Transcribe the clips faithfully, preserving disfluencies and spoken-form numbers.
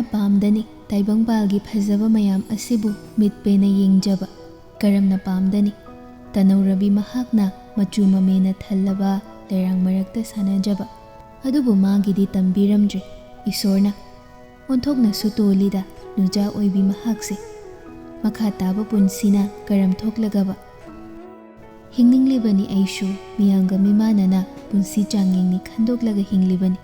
ꯄꯥꯝꯗꯅꯤ ꯇꯥꯏꯕꯪꯄꯥꯜꯒꯤ ꯐꯖꯕ ꯃꯌꯥꯝ ꯑꯁꯤꯕꯨ ꯃꯤꯠ ꯄꯦꯟꯅ ꯌꯦꯡꯖꯕ? ꯀꯔꯝꯅ ꯄꯥꯝꯗꯅꯤ ꯇꯅꯧꯔꯕꯤ ꯃꯍꯥꯛꯅ ꯃꯆꯨ ꯃꯃꯦꯅ ꯊꯜꯂꯕ ꯂꯩꯔꯥꯡ ꯃꯔꯛꯇ ꯁꯥꯟꯅꯖꯕ? ꯑꯗꯨꯕꯨ ꯃꯥꯒꯤꯗꯤ ꯇꯝꯕꯤꯔꯝꯗ꯭ꯔꯦ ꯏꯁꯣꯔꯅ꯫ ꯑꯣꯟꯊꯣꯛꯅꯁꯨ ꯇꯣꯜꯂꯤꯗ ꯅꯨꯖꯥ ꯑꯣꯏꯕꯤ ꯃꯍꯥꯛꯁꯦ꯫ ꯃꯈꯥ ꯇꯥꯕ ꯄꯨꯟꯁꯤꯅ ꯀꯔꯝ ꯊꯣꯛꯂꯒꯕ? ꯍꯤꯡꯅꯤꯡꯂꯤꯕꯅꯤ ꯑꯩꯁꯨ, ꯃꯤꯌꯥꯝꯒ ꯃꯤꯃꯥꯟꯅꯅ ꯄꯨꯟꯁꯤ ꯆꯥꯡꯌꯦꯡꯅꯤ ꯈꯟꯗꯣꯛꯂꯒ ꯍꯤꯡꯂꯤꯕꯅꯤ꯫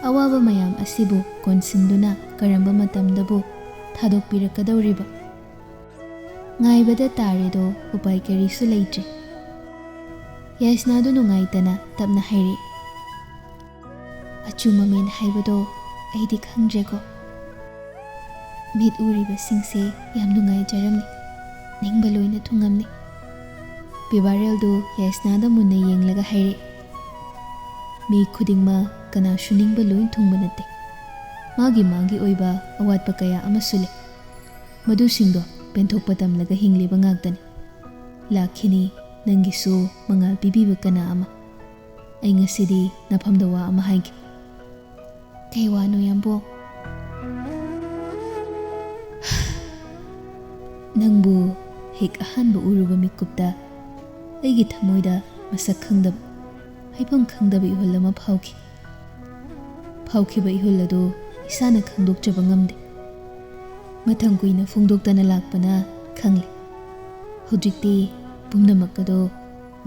ꯑꯋꯥꯕ ꯃꯌꯥꯝ ꯑꯁꯤꯕꯨ ꯀꯣꯟꯁꯤꯟꯗꯨꯅ ꯀꯔꯝꯕ ꯃꯇꯝꯗꯕꯨ ꯊꯥꯗꯣꯛꯄꯤꯔꯛꯀꯗꯧꯔꯤꯕ? ꯉꯥꯏꯕꯗ ꯇꯥꯔꯦꯗꯣ, ꯎꯄꯥꯏ ꯀꯔꯤꯁꯨ ꯂꯩꯇ꯭ꯔꯦ꯫ ꯌꯥꯏꯁꯅꯥꯗꯨ ꯅꯨꯡꯉꯥꯏꯇꯅ ꯇꯞꯅ ꯍꯥꯏꯔꯛꯏ꯫ ꯑꯆꯨꯝ ꯑꯃꯦꯟ ꯍꯥꯏꯕꯗꯣ ꯑꯩꯗꯤ ꯈꯪꯗ꯭ꯔꯦꯀꯣ꯫ ꯃꯤꯠ ꯎꯔꯤꯕꯁꯤꯡꯁꯦ ꯌꯥꯝ ꯅꯨꯡꯉꯥꯏꯖꯔꯝꯃꯤ꯫ ꯅꯤꯡꯕ ꯂꯣꯏꯅ ꯊꯨꯡꯉꯝꯃꯤ꯫ ꯄꯤꯕꯥꯔꯦꯜꯗꯨ ꯌꯥꯏꯁꯅꯥꯗ ꯃꯨꯟꯅ ꯌꯦꯡꯂꯒ ꯍꯥꯏꯔꯛꯏ, "ꯃꯤ ꯈꯨꯗꯤꯡꯃꯛ ꯀꯅꯥꯁꯨ ꯅꯤꯡꯕ ꯂꯣꯏ ꯊꯨꯡꯕ ꯅꯠꯇꯦ꯫ ꯃꯥꯒꯤ ꯃꯥꯒꯤ ꯑꯣꯏꯕ ꯑꯋꯥꯠꯄ ꯀꯌꯥ ꯑꯃꯁꯨ ꯂꯩ꯫ ꯃꯗꯨꯁꯤꯡꯗꯣ ꯄꯦꯟꯊꯣꯛꯄ ꯇꯝꯂꯒ ꯍꯤꯡꯂꯤꯕ ꯉꯥꯛꯇꯅꯤ꯫ ꯂꯥꯛꯈꯤꯅꯤ ꯅꯪꯒꯤꯁꯨ ꯃꯉꯥꯜ ꯄꯤꯕꯤꯕ ꯀꯅꯥ ꯑꯃ꯫ ꯑꯩ ꯉꯁꯤꯗꯤ ꯅꯐꯝꯗ ꯋꯥ ꯑꯃ ꯍꯥꯏꯒꯦ꯫" "ꯀꯩ ꯋꯥꯅꯣ, ꯌꯥꯝꯕꯣ?" "ꯅꯪꯕꯨ ꯍꯦꯛ ꯑꯍꯥꯟꯕ ꯎꯔꯨꯕ ꯃꯤꯀꯨꯞꯇ ꯑꯩꯒꯤ ꯊꯃꯣꯏꯗ ꯃꯁꯛ ꯈꯪꯗꯕ, ꯍꯥꯏꯐꯝ ꯈꯪꯗꯕ ꯏꯍꯨꯜ ꯑꯃ ꯐꯥꯎꯈꯤ꯫ ꯐꯥꯎꯈꯤꯕ ꯏꯍꯨꯜ ꯑꯗꯨ ꯏꯁꯥꯅ ꯈꯪꯗꯣꯛꯆꯕ ꯉꯝꯗꯦ꯫ ꯃꯇꯝ ꯀꯨꯏꯅ ꯐꯣꯡꯗꯣꯛꯇꯅ ꯂꯥꯛꯄꯅ ꯈꯪꯂꯦ꯫ ꯍꯧꯖꯤꯛꯇꯤ ꯄꯨꯝꯅꯃꯛ ꯑꯗꯣ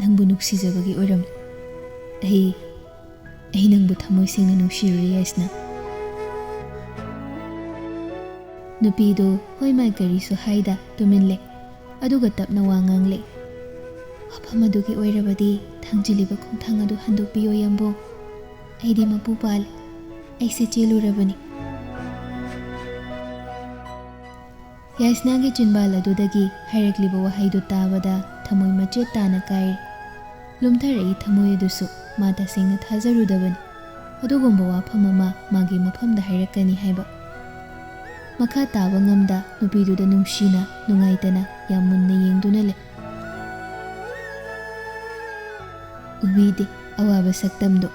ꯅꯪꯕꯨ ꯅꯨꯡꯁꯤꯖꯕꯒꯤ ꯑꯣꯏꯔꯝꯂꯦ꯫ ꯑꯩ, ꯑꯩ ꯅꯪꯕꯨ ꯊꯃꯣꯏ ꯁꯦꯡꯅ ꯅꯨꯡꯁꯤꯔꯨꯔꯦ, ꯌꯥꯏꯁꯅꯥ꯫" ꯅꯨꯄꯤꯗꯨ ꯍꯣꯏ ꯃꯥꯏ ꯀꯔꯤꯁꯨ ꯍꯥꯏꯗ ꯇꯨꯃꯤꯟ ꯂꯩ꯫ ꯑꯗꯨꯒ ꯇꯞꯅ ꯋꯥ ꯉꯥꯡꯂꯦ꯫ "ꯋꯥꯐꯝ ꯑꯗꯨꯒꯤ ꯑꯣꯏꯔꯕꯗꯤ ꯊꯥꯡꯖꯤꯜꯂꯤꯕ ꯈꯣꯡꯊꯥꯡ ꯑꯗꯨ ꯍꯟꯗꯣꯛꯄꯤꯌꯣ, ꯌꯥꯝꯕꯨꯡ꯫ ꯑꯩꯗꯤ ꯃꯄꯨ ꯄꯥꯜꯂꯦ꯫ ꯑꯩꯁꯦ ꯆꯦꯜꯂꯨꯔꯕꯅꯤ꯫" ꯌꯥꯏꯁꯅꯥꯒꯤ ꯆꯤꯟꯕꯥꯜ ꯑꯗꯨꯗꯒꯤ ꯍꯥꯏꯔꯛꯂꯤꯕ ꯋꯥꯍꯩꯗꯨ ꯇꯥꯕꯗ ꯊꯃꯣꯏ ꯃꯆꯦꯠ ꯇꯥꯅ ꯀꯥꯏꯔꯦ꯫ ꯂꯨꯝꯊꯔꯛꯏ ꯊꯃꯣꯏ ꯑꯗꯨꯁꯨ꯫ ꯃꯥ ꯇꯁꯦꯡꯅ ꯊꯥꯖꯔꯨꯗꯕꯅꯤ ꯑꯗꯨꯒꯨꯝꯕ ꯋꯥꯐꯝ ꯑꯃ ꯃꯥꯒꯤ ꯃꯐꯝꯗ ꯍꯥꯏꯔꯛꯀꯅꯤ ꯍꯥꯏꯕ꯫ ꯃꯈꯥ ꯇꯥꯕ ꯉꯝꯗ ꯅꯨꯄꯤꯗꯨꯗ ꯅꯨꯡꯁꯤꯅ, ꯅꯨꯡꯉꯥꯏꯇꯅ, ꯌꯥꯝ ꯃꯨꯟꯅ ꯌꯦꯡꯗꯨꯅ ꯂꯩ꯫ ꯎꯕꯤꯗꯦ ꯑꯋꯥꯕ ꯁꯛꯇꯝꯗꯣ꯫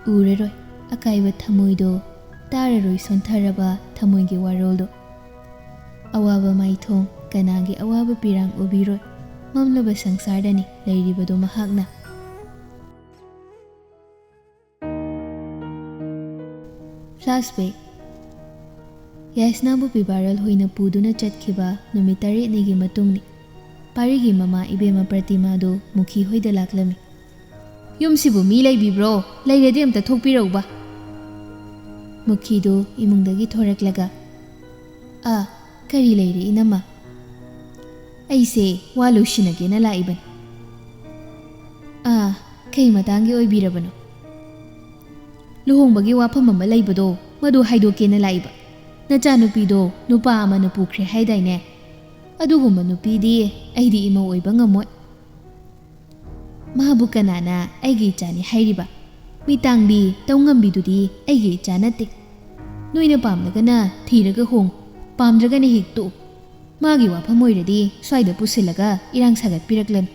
ꯎꯔꯔꯣꯏ ꯑꯀꯥꯏꯕ ꯊꯃꯣꯏꯗꯣ꯫ ꯇꯥꯔꯔꯣꯏ ꯁꯣꯟꯊꯔꯕ ꯊꯃꯣꯏꯒꯤ ꯋꯥꯔꯣꯜꯗꯣ꯫ ꯑꯋꯥꯕ ꯃꯥꯏꯊꯣꯡ, ꯀꯅꯥꯒꯤ ꯑꯋꯥꯕ ꯄꯤꯔꯥꯡ ꯎꯕꯤꯔꯣꯏ, ꯃꯝꯂꯕ ꯁꯪꯁꯥꯔꯗꯅꯤ ꯂꯩꯔꯤꯕꯗꯣ ꯃꯍꯥꯛꯅ꯫ Flashback. ꯌꯥꯏꯁꯅꯥꯕꯨ ꯄꯤꯕꯥꯔꯦꯜ ꯍꯣꯏꯅ ꯄꯨꯗꯨꯅ ꯆꯠꯈꯤꯕ ꯅꯨꯃꯤꯠ ꯇꯔꯦꯠꯅꯤꯒꯤ ꯃꯇꯨꯡꯅꯤ꯫ ꯄꯥꯔꯤꯒꯤ ꯃꯃꯥ ꯏꯕꯦꯝꯃ ꯄ꯭ꯔꯇꯤꯃꯥꯗꯨ ꯃꯨꯈꯤ ꯍꯣꯏꯗ ꯂꯥꯛꯂꯝꯃꯤ꯫ "ꯌꯨꯝꯁꯤꯕꯨ ꯃꯤ ꯂꯩꯕꯤꯕ꯭ꯔꯣ? ꯂꯩꯔꯗꯤ ꯑꯝꯇ ꯊꯣꯛꯄꯤꯔꯛꯎꯕ꯫" ꯃꯨꯈꯤꯗꯨ ꯏꯃꯨꯡꯗꯒꯤ ꯊꯣꯔꯛꯂꯒ, "ꯑꯥ, ꯀꯔꯤ ꯂꯩꯔꯦ ꯏꯅꯝꯃ?" "ꯑꯩꯁꯦ ꯋꯥ ꯂꯣꯏꯁꯤꯟꯅꯒꯦꯅ ꯂꯥꯛꯏꯕꯅꯤ꯫" "ꯑꯥ, ꯀꯩ ꯃꯇꯥꯡꯒꯤ ꯑꯣꯏꯕꯤꯔꯕꯅꯣ?" "ꯂꯨꯍꯣꯡꯕꯒꯤ ꯋꯥꯐꯝ ꯑꯃ ꯂꯩꯕꯗꯣ, ꯃꯗꯨ ꯍꯥꯏꯗꯣꯛꯀꯦꯅ ꯂꯥꯛꯏꯕ꯫ ꯅꯆꯥꯅꯨꯄꯤꯗꯣ ꯅꯨꯄꯥ ꯑꯃꯅ ꯄꯨꯈ꯭ꯔꯦ ꯍꯥꯏꯗꯥꯏꯅꯦ? ꯑꯗꯨꯒꯨꯝꯕ ꯅꯨꯄꯤꯗꯤ ꯑꯩꯗꯤ ꯏꯃꯧ ꯑꯣꯏꯕ ꯉꯝꯃꯣꯏ꯫" "ꯃꯥꯕꯨ ꯀꯅꯥꯅ ꯑꯩꯒꯤ ꯏꯆꯥꯅꯤ ꯍꯥꯏꯔꯤꯕ? ꯃꯤ ꯇꯥꯡꯕꯤ ꯇꯧ ꯉꯝꯕꯤꯗꯨꯗꯤ ꯑꯩꯒꯤ ꯏꯆꯥ ꯅꯠꯇꯦ꯫ ꯅꯣꯏꯅ ꯄꯥꯝꯂꯒꯅ ꯊꯤꯔꯒ ꯍꯣꯡ, ꯄꯥꯝꯗ꯭ꯔꯒꯅ ꯍꯦꯛ ꯇꯣꯛꯎ꯫ ꯃꯥꯒꯤ ꯋꯥꯐꯝ ꯑꯣꯏꯔꯗꯤ ꯁ꯭ꯋꯥꯏꯗ ꯄꯨꯁꯤꯜꯂꯒ ꯏꯔꯥꯡ ꯁꯥꯒꯠꯄꯤꯔꯛꯂꯅꯨ꯫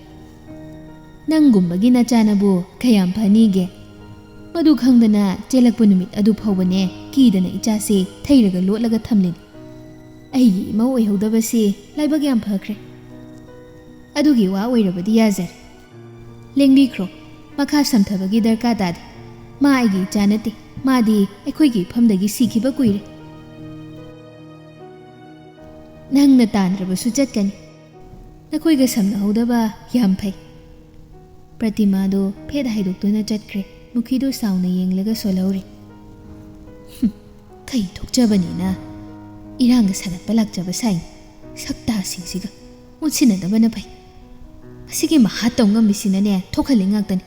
ꯅꯪꯒꯨꯝꯕꯒꯤ ꯅꯆꯥꯅꯕꯨ ꯀꯌꯥꯝ ꯐꯅꯤꯒꯦ? ꯃꯗꯨ ꯈꯪꯗꯅ ꯆꯦꯜꯂꯛꯄ ꯅꯨꯃꯤꯠ ꯑꯗꯨ ꯐꯥꯎꯕꯅꯦ ꯀꯤꯗꯅ ꯏꯆꯥꯁꯦ ꯊꯩꯔꯒ ꯂꯣꯠꯂꯒ ꯊꯝꯂꯤꯅꯤ꯫ ꯑꯩꯒꯤ ꯏꯃꯧ ꯑꯣꯏꯍꯧꯗꯕꯁꯤ ꯂꯥꯏꯕꯛ ꯌꯥꯝ ꯐꯈ꯭ꯔꯦ꯫ ꯑꯗꯨꯒꯤ ꯋꯥ ꯑꯣꯏꯔꯕꯗꯤ ꯌꯥꯖꯔꯦ꯫ ꯂꯦꯡꯕꯤꯈ꯭ꯔꯣ, ꯃꯈꯥ ꯁꯝꯊꯕꯒꯤ ꯗꯔꯀꯥꯔ ꯇꯥꯗꯦ꯫ ꯃꯥ ꯑꯩꯒꯤ ꯏꯆꯥ ꯅꯠꯇꯦ, ꯃꯥꯗꯤ ꯑꯩꯈꯣꯏꯒꯤ ꯏꯐꯝꯗꯒꯤ ꯁꯤꯈꯤꯕ ꯀꯨꯏꯔꯦ꯫ ꯅꯪꯅ ꯇꯥꯟꯗ꯭ꯔꯕꯁꯨ ꯆꯠꯀꯅꯤ꯫ ꯅꯈꯣꯏꯒ ꯁꯝꯅꯍꯧꯗꯕ ꯌꯥꯝ ꯐꯩ꯫" ꯄ꯭ꯔꯇꯤꯃꯥꯗꯨ ꯐꯦꯠ ꯍꯥꯏꯗꯣꯛꯇꯨꯅ ꯆꯠꯈ꯭ꯔꯦ꯫ ꯃꯨꯈꯤꯗꯨ ꯁꯥꯎꯅ ꯌꯦꯡꯂꯒ ꯁꯣꯜꯍꯧꯔꯤ꯫ "ꯍꯨꯝ, ꯀꯩ ꯊꯣꯛꯆꯕꯅꯤꯅ ꯏꯔꯥꯡꯒ ꯁꯥꯒꯠꯄ ꯂꯥꯛꯆꯕ ꯁꯥꯏꯅꯤ, ꯁꯛꯇꯥꯁꯤꯡꯁꯤꯒ꯫ ꯑꯣꯟꯁꯤꯟꯅꯗꯕꯅ ꯐꯩ꯫ ꯑꯁꯤꯒꯤ ꯃꯍꯥ ꯇꯧ ꯉꯝꯃꯤꯁꯤꯅꯅꯦ ꯊꯣꯛꯍꯜꯂꯤ ꯉꯥꯛꯇꯅꯤ꯫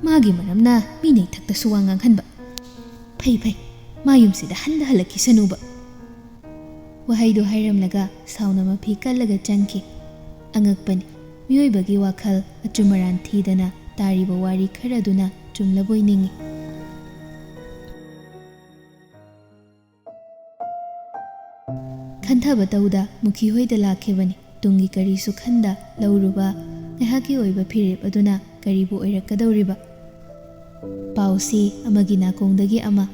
ꯃꯥꯒꯤ ꯃꯔꯝꯅ ꯃꯤꯅ ꯏꯊꯛꯇꯁꯨ ꯋꯥ ꯉꯥꯡꯍꯟꯕ꯫ ꯐꯩ ꯐꯩ, ꯃꯥ ꯌꯨꯝꯁꯤꯗ ꯍꯟꯗ ꯍꯜꯂꯛꯈꯤꯁꯅꯨꯕ꯫" ꯋꯥꯍꯩꯗꯨ ꯍꯥꯏꯔꯝꯂꯒ ꯁꯥꯎꯅ ꯃꯐꯤ ꯀꯜꯂꯒ ꯆꯪꯈꯤ꯫ ꯑꯉꯛꯄꯅꯤ, ꯃꯤꯑꯣꯏꯕꯒꯤ ꯋꯥꯈꯜ ꯑꯆꯨꯝ ꯑꯔꯥꯟ ꯊꯤꯗꯅ ꯇꯥꯔꯤꯕ ꯋꯥꯔꯤ ꯈꯔꯗꯨꯅ ꯆꯨꯝꯂꯕꯣꯏ ꯅꯤꯡꯏ꯫ ꯈꯟꯊꯕ ꯇꯧꯗ ꯃꯨꯈꯤ ꯍꯣꯏꯗ ꯂꯥꯛꯈꯤꯕꯅꯤ꯫ ꯇꯨꯡꯒꯤ ꯀꯔꯤꯁꯨ ꯈꯟꯗ ꯂꯧꯔꯨꯕ ꯉꯥꯏꯍꯥꯛꯀꯤ ꯑꯣꯏꯕ ꯐꯤꯔꯦꯞ ꯑꯗꯨꯅ ꯀꯔꯤꯕꯨ ꯑꯣꯏꯔꯛꯀꯗꯧꯔꯤꯕ? ꯄꯥꯎꯁꯤ ꯑꯃꯒꯤ ꯅꯥꯀꯣꯡꯗꯒꯤ ꯑꯃ,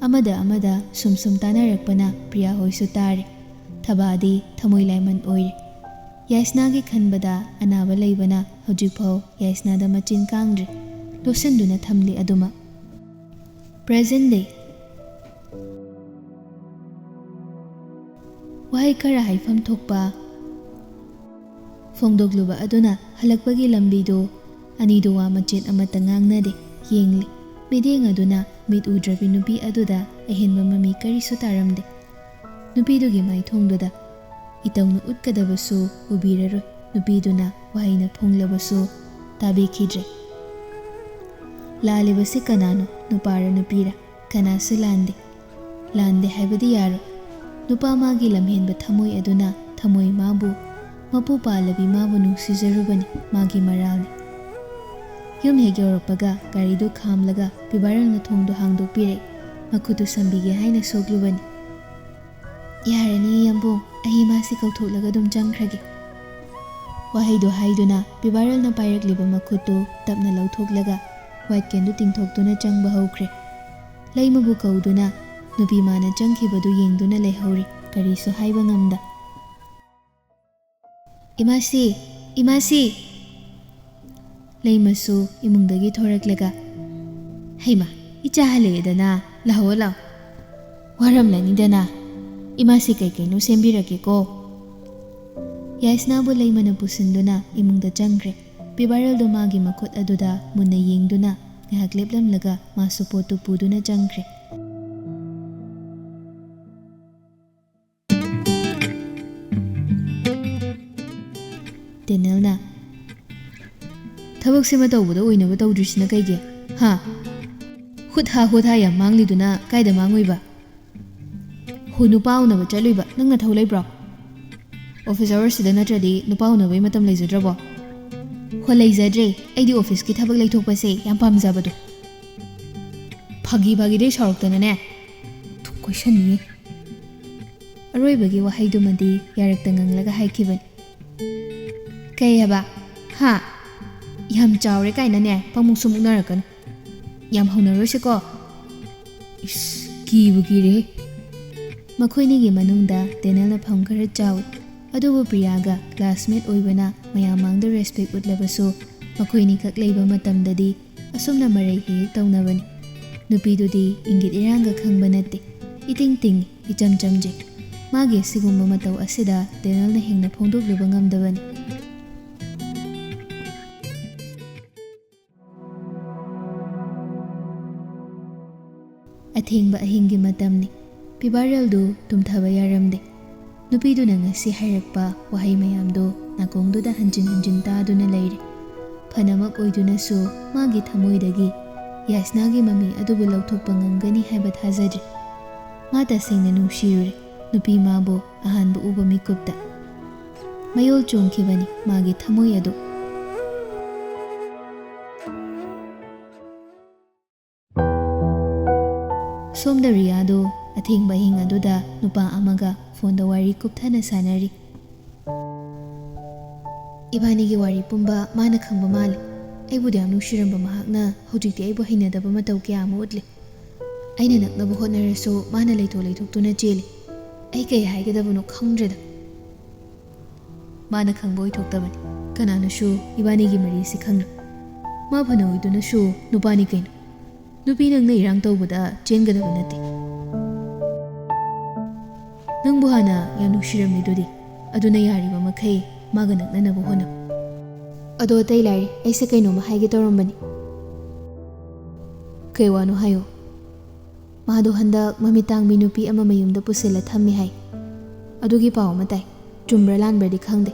ꯑꯃꯗ ꯑꯃꯗ ꯁꯨꯝ ꯁꯨꯝ ꯇꯥꯟꯅꯔꯛꯄꯅ ꯄ꯭ꯔꯤꯌꯥ ꯍꯣꯏꯁꯨ ꯇꯥꯔꯦ꯫ ꯊꯕꯥꯗꯤ ꯊꯃꯣꯏ ꯂꯥꯏꯃꯟ ꯑꯣꯏꯔꯦ꯫ ꯌꯥꯏꯁꯅꯥꯒꯤ ꯈꯟꯕꯗ ꯑꯅꯥꯕ ꯂꯩꯕꯅ ꯍꯧꯖꯤꯛꯐꯥꯎ ꯌꯥꯏꯁꯅꯥꯗ ꯃꯆꯤꯟ ꯀꯥꯡꯗ꯭ꯔꯤ꯫ ꯂꯣꯠꯁꯤꯟꯗꯨꯅ ꯊꯝꯂꯤ ꯑꯗꯨꯃꯛ꯫ Present day꯫ ꯋꯥꯍꯩ ꯈꯔ ꯍꯥꯏꯐꯝ ꯊꯣꯛꯄ ꯐꯣꯡꯗꯣꯛꯂꯨꯕ ꯑꯗꯨꯅ ꯍꯜꯂꯛꯄꯒꯤ ꯂꯝꯕꯤꯗꯨ ꯑꯅꯤꯗꯨ ꯋꯥ ꯃꯆꯦꯠ ꯑꯃꯠꯇ ꯉꯥꯡꯅꯗꯦ꯫ ꯌꯦꯡꯂꯤ꯫ ꯃꯤꯠꯌꯦꯡ ꯑꯗꯨꯅ ꯃꯤꯠ ꯎꯗ꯭ꯔꯕꯤ ꯅꯨꯄꯤ ꯑꯗꯨꯗ ꯑꯍꯦꯟꯕ ꯃꯃꯤ ꯀꯔꯤꯁꯨ ꯇꯥꯔꯝꯗꯦ꯫ ꯅꯨꯄꯤꯗꯨꯒꯤ ꯃꯥꯏꯊꯣꯡꯗꯨꯗ ꯏꯇꯧꯅ ꯎꯠꯀꯗꯕꯁꯨ ꯎꯕꯤꯔꯔꯣꯏ꯫ ꯅꯨꯄꯤꯗꯨꯅ ꯋꯥꯍꯩꯅ ꯐꯣꯡꯂꯕꯁꯨ ꯇꯥꯕꯤꯈꯤꯗ꯭ꯔꯦ꯫ ꯂꯥꯜꯂꯤꯕꯁꯤ ꯀꯅꯥꯅꯣ, ꯅꯨꯄꯥꯔ ꯅꯨꯄꯤꯔ? ꯀꯅꯥꯁꯨ ꯂꯥꯟꯗꯦ꯫ ꯂꯥꯟꯗꯦ ꯍꯥꯏꯕꯗꯤ ꯌꯥꯔꯣꯏ꯫ ꯅꯨꯄꯥ ꯃꯥꯒꯤ ꯂꯝꯍꯦꯟꯕ ꯊꯃꯣꯏ ꯑꯗꯨꯅ ꯊꯃꯣꯏ ꯃꯥꯕꯨ, ꯃꯄꯨ ꯄꯥꯜꯂꯕꯤ ꯃꯥꯕꯨ ꯅꯨꯡꯁꯤꯖꯔꯨꯕꯅꯤ, ꯃꯥꯒꯤ ꯃꯔꯥꯜꯅꯤ꯫ ꯌꯨꯝ ꯍꯦꯛ ꯌꯧꯔꯛꯄꯒ ꯒꯥꯔꯤꯗꯨ ꯈꯥꯝꯂꯒ ꯄꯤꯕꯥꯔꯦꯜꯅ ꯊꯣꯡꯗꯨ ꯍꯥꯡꯗꯣꯛꯄꯤꯔꯦ꯫ ꯃꯈꯨꯠꯇꯨ ꯁꯝꯕꯤꯒꯦ ꯍꯥꯏꯅ ꯁꯣꯛꯂꯨꯕꯅꯤ꯫ "ꯌꯥꯔꯅꯤ ꯌꯥꯝꯕꯨꯡ, ꯑꯩ ꯃꯥꯁꯤ ꯀꯧꯊꯣꯛꯂꯒ ꯑꯗꯨꯝ ꯆꯪꯈ꯭ꯔꯒꯦ"꯫ ꯋꯥꯍꯩꯗꯨ ꯍꯥꯏꯗꯨꯅ ꯄꯤꯕꯥꯔꯦꯜꯅ ꯄꯥꯏꯔꯛꯂꯤꯕ ꯃꯈꯨꯠꯇꯨ ꯇꯞꯅ ꯂꯧꯊꯣꯛꯂꯒ ꯋꯥꯏꯠ ꯀꯦꯟꯗꯨ ꯇꯤꯡꯊꯣꯛꯇꯨꯅ ꯆꯪꯕ ꯍꯧꯈ꯭ꯔꯦ꯫ ꯂꯩꯃꯕꯨ ꯀꯧꯗꯨꯅ ꯅꯨꯄꯤ ꯃꯥꯅ ꯆꯪꯈꯤꯕꯗꯨ ꯌꯦꯡꯗꯨꯅ ꯂꯩꯍꯧꯔꯤ, ꯀꯔꯤꯁꯨ ꯍꯥꯏꯕ ꯉꯝꯗ꯫ "ꯏꯃꯥꯁꯤ, ꯏꯃꯥꯁꯤ!" ꯂꯩꯃꯁꯨ ꯏꯃꯨꯡꯗꯒꯤ ꯊꯣꯔꯛꯂꯒ, "ꯍꯩꯃꯥ, ꯏꯆꯥ ꯍꯜꯂꯛꯑꯦꯗꯅ, ꯂꯥꯛꯑꯣ ꯂꯥꯛꯑꯣ꯫ ꯋꯥꯔꯝꯂꯅꯤꯗꯅ, ꯏꯃꯥꯁꯤ ꯀꯩ ꯀꯩꯅꯣ ꯁꯦꯝꯕꯤꯔꯛꯀꯦꯀꯣ"꯫ ꯌꯥꯏꯁꯅꯥꯕꯨ ꯂꯩꯃꯅ ꯄꯨꯁꯤꯟꯗꯨꯅ ꯏꯃꯨꯡꯗ ꯆꯪꯈ꯭ꯔꯦ꯫ ꯄꯤꯕꯥꯔꯦꯜꯗꯣ ꯃꯥꯒꯤ ꯃꯈꯨꯠ ꯑꯗꯨꯗ ꯃꯨꯟꯅ ꯌꯦꯡꯗꯨꯅ ꯉꯥꯏꯍꯥꯛ ꯂꯦꯞꯂꯝꯂꯒ ꯃꯥꯁꯨ ꯄꯣꯠꯇꯨ ꯄꯨꯗꯨꯅ ꯆꯪꯈ꯭ꯔꯦ꯫ ꯗꯦꯅꯦꯜꯅ, "ꯊꯕꯛꯁꯤꯃ ꯇꯧꯕꯗ ꯑꯣꯏꯅꯕ ꯇꯧꯗ꯭ꯔꯤꯁꯤꯅ ꯀꯩꯒꯤ? ꯍꯥ? ꯍꯨꯠ ꯍꯥ ꯍꯨꯠ ꯍꯥ ꯌꯥꯝ ꯃꯥꯡꯂꯤꯗꯨꯅ ꯀꯥꯏꯗ ꯃꯥꯡꯉꯨꯏꯕ? ꯍꯣ, ꯅꯨꯄꯥ ꯎꯅꯕ ꯆꯠꯂꯨꯏꯕ ꯅꯪ ꯅꯊꯧ ꯂꯩꯕ꯭ꯔꯣ? ꯑꯣꯐꯤꯁ ꯑꯋꯥꯔꯁꯤꯗ ꯅꯠꯇ꯭ꯔꯗꯤ ꯅꯨꯄꯥ ꯎꯅꯕꯩ ꯃꯇꯝ ꯂꯩꯖꯗ꯭ꯔꯕꯣ?" "ꯍꯣ, ꯂꯩꯖꯗ꯭ꯔꯦ꯫ ꯑꯩꯗꯤ ꯑꯣꯐꯤꯁꯀꯤ ꯊꯕꯛ ꯂꯩꯊꯣꯛꯄꯁꯦ ꯌꯥꯝ ꯄꯥꯝꯖꯕꯗꯣ"꯫ ꯐꯥꯒꯤ ꯐꯥꯒꯤꯗꯩ ꯁꯥꯎꯔꯛꯇꯅꯅꯦ꯫ ꯊꯨꯛ ꯀꯣꯏꯁꯟꯅꯤꯌꯦ꯫ ꯑꯔꯣꯏꯕꯒꯤ ꯋꯥꯍꯩꯗꯨꯃꯗꯤ ꯌꯥꯔꯛꯇ ꯉꯪꯂꯒ ꯍꯥꯏꯈꯤꯕꯅꯤ꯫ "ꯀꯩ ꯍꯥꯏꯕ? ꯍꯥ? ꯌꯥꯝ ꯆꯥꯎꯔꯦ ꯀꯥꯏꯅꯅꯦ ꯄꯪꯃꯨꯛꯁꯨ ꯃꯨꯛꯅꯔꯛꯀꯅꯨ꯫ ꯌꯥꯝ ꯍꯧꯅꯔꯣꯏꯁꯦꯀꯣ"꯫ ꯏꯁ, ꯀꯤꯕꯨ ꯀꯤꯔꯦꯍꯦ꯫ ꯃꯈꯣꯏꯅꯤꯒꯤ ꯃꯅꯨꯡꯗ ꯗꯦꯅꯦꯜꯅ ꯐꯝ ꯈꯔ ꯆꯥꯎꯏ꯫ ꯑꯗꯨꯕꯨ ꯄ꯭ꯔꯤꯌꯥꯒ ꯀ꯭ꯂꯥꯁꯃꯦꯠ ꯑꯣꯏꯕꯅ ꯃꯌꯥꯝ ꯃꯥꯡꯗ ꯔꯦꯁꯄꯦꯛ ꯎꯠꯂꯕꯁꯨ, ꯃꯈꯣꯏꯅꯤꯈꯛ ꯂꯩꯕ ꯃꯇꯝꯗꯗꯤ ꯑꯁꯨꯝꯅ ꯃꯔꯩ ꯍꯦꯛ ꯍꯦꯛ ꯇꯧꯅꯕꯅꯤ꯫ ꯅꯨꯄꯤꯗꯨꯗꯤ ꯏꯪꯒꯤꯠ ꯏꯔꯥꯡꯒ ꯈꯪꯕ ꯅꯠꯇꯦ꯫ ꯏꯇꯤꯡ ꯇꯤꯡꯉꯤ, ꯏꯆꯝ ꯆꯝꯖꯩ꯫ ꯃꯥꯒꯤ ꯑꯁꯤꯒꯨꯝꯕ ꯃꯇꯧ ꯑꯁꯤꯗ ꯗꯦꯅꯦꯜꯅ ꯍꯦꯟꯅ ꯐꯣꯡꯗꯣꯛꯂꯨꯕ ꯉꯝꯗꯕꯅꯤ꯫ ꯑꯊꯦꯡꯕ ꯑꯍꯤꯡꯒꯤ ꯃꯇꯝꯅꯤ꯫ ꯄꯤꯕꯥꯔꯦꯜꯗꯨ ꯇꯨꯝꯊꯕ ꯌꯥꯔꯝꯗꯦ꯫ ꯅꯨꯄꯤꯗꯨꯅ ꯉꯁꯤ ꯍꯥꯏꯔꯛꯄ ꯋꯥꯍꯩ ꯃꯌꯥꯝꯗꯨ ꯅꯥꯀꯣꯡꯗꯨꯗ ꯍꯟꯖꯤꯟ ꯍꯟꯖꯤꯟ ꯇꯥꯗꯨꯅ ꯂꯩꯔꯦ꯫ ꯐꯅꯃꯛ ꯑꯣꯏꯗꯨꯅꯁꯨ ꯃꯥꯒꯤ ꯊꯃꯣꯏꯗꯒꯤ ꯌꯥꯁꯅꯥꯒꯤ ꯃꯃꯤ ꯑꯗꯨꯕꯨ ꯂꯧꯊꯣꯛꯄ ꯉꯝꯒꯅꯤ ꯍꯥꯏꯕ ꯊꯥꯖꯗ꯭ꯔꯤ꯫ ꯃꯥ ꯇꯁꯦꯡꯅ ꯅꯨꯡꯁꯤꯔꯨꯔꯦ ꯅꯨꯄꯤ ꯃꯥꯕꯨ ꯑꯍꯥꯟꯕ ꯎꯕ ꯃꯤꯀꯨꯞꯇ꯫ ꯃꯌꯣꯜ ꯆꯣꯡꯈꯤꯕꯅꯤ ꯃꯥꯒꯤ ꯊꯃꯣꯏ ꯑꯗꯨ꯫ ꯁꯣꯝꯗ ꯔꯤꯌꯥꯗꯣ ꯑꯊꯦꯡꯕ ꯑꯍꯤꯡ ꯑꯗꯨꯗ ꯅꯨꯄꯥ ꯑꯃꯒ ꯐꯣꯟꯗ ꯋꯥꯔꯤ ꯀꯨꯞꯊꯅ ꯁꯥꯟꯅꯔꯤ꯫ ꯏꯕꯥꯅꯤꯒꯤ ꯋꯥꯔꯤ ꯄꯨꯝꯕ ꯃꯥꯅ ꯈꯪꯕ ꯃꯥꯜꯂꯤ꯫ ꯑꯩꯕꯨꯗꯤ ꯌꯥꯝ ꯅꯨꯡꯁꯤꯔꯝꯕ ꯃꯍꯥꯛꯅ ꯍꯧꯖꯤꯛꯇꯤ ꯑꯩꯕꯨ ꯍꯩꯅꯗꯕ ꯃꯇꯧ ꯀꯌꯥ ꯑꯃ ꯎꯠꯂꯤ꯫ ꯑꯩꯅ ꯅꯛꯅꯕ ꯍꯣꯠꯅꯔꯁꯨ ꯃꯥꯅ ꯂꯩꯊꯣꯛ ꯂꯩꯊꯣꯛꯇꯨꯅ ꯆꯦꯜꯂꯤ꯫ ꯑꯩ ꯀꯩ ꯍꯥꯏꯒꯗꯕꯅꯣ ꯈꯪꯗ꯭ꯔꯦꯗ꯫ ꯃꯥꯅ ꯈꯪꯕ ꯑꯣꯏꯊꯣꯛꯇꯕꯅꯤ꯫ ꯀꯅꯥꯅꯁꯨ ꯏꯕꯥꯅꯤꯒꯤ ꯃꯔꯤꯁꯤ ꯈꯪꯂꯣꯏ꯫ ꯃꯥ ꯐꯅ ꯑꯣꯏꯗꯨꯅꯁꯨ ꯅꯨꯄꯥꯅꯤ ꯀꯩꯅꯣ꯫ ꯅꯨꯄꯤ ꯅꯪꯅ ꯏꯔꯥꯡ ꯇꯧꯕꯗ ꯆꯦꯟꯒꯗꯕ ꯅꯠꯇꯦ꯫ ꯅꯪꯕꯨ ꯍꯥꯟꯅ ꯌꯥꯝ ꯅꯨꯡꯁꯤꯔꯝꯃꯤꯗꯨꯗꯤ, ꯑꯗꯨꯅ ꯌꯥꯔꯤꯕ ꯃꯈꯩ ꯃꯥꯒ ꯅꯛꯅꯅꯕ ꯍꯣꯠꯅꯧ꯫ ꯑꯗꯣ ꯑꯇꯩ ꯂꯥꯏꯔꯤ, ꯑꯩꯁꯦ ꯀꯩꯅꯣꯝꯃ ꯍꯥꯏꯒꯦ ꯇꯧꯔꯝꯕꯅꯤ꯫ ꯀꯩ ꯋꯥꯅꯣ ꯍꯥꯏꯌꯣ꯫ ꯃꯥꯗꯣ ꯍꯟꯗꯛ ꯃꯃꯤꯠ ꯇꯥꯡꯕꯤ ꯅꯨꯄꯤ ꯑꯃ ꯃꯌꯨꯝꯗ ꯄꯨꯁꯤꯜꯂ ꯊꯝꯃꯤ ꯍꯥꯏ꯫ ꯑꯗꯨꯒꯤ ꯄꯥꯎ ꯑꯃ ꯇꯥꯏ꯫ ꯆꯨꯝꯕ꯭ꯔꯥ ꯂꯥꯟꯕ꯭ꯔꯗꯤ ꯈꯪꯗꯦ꯫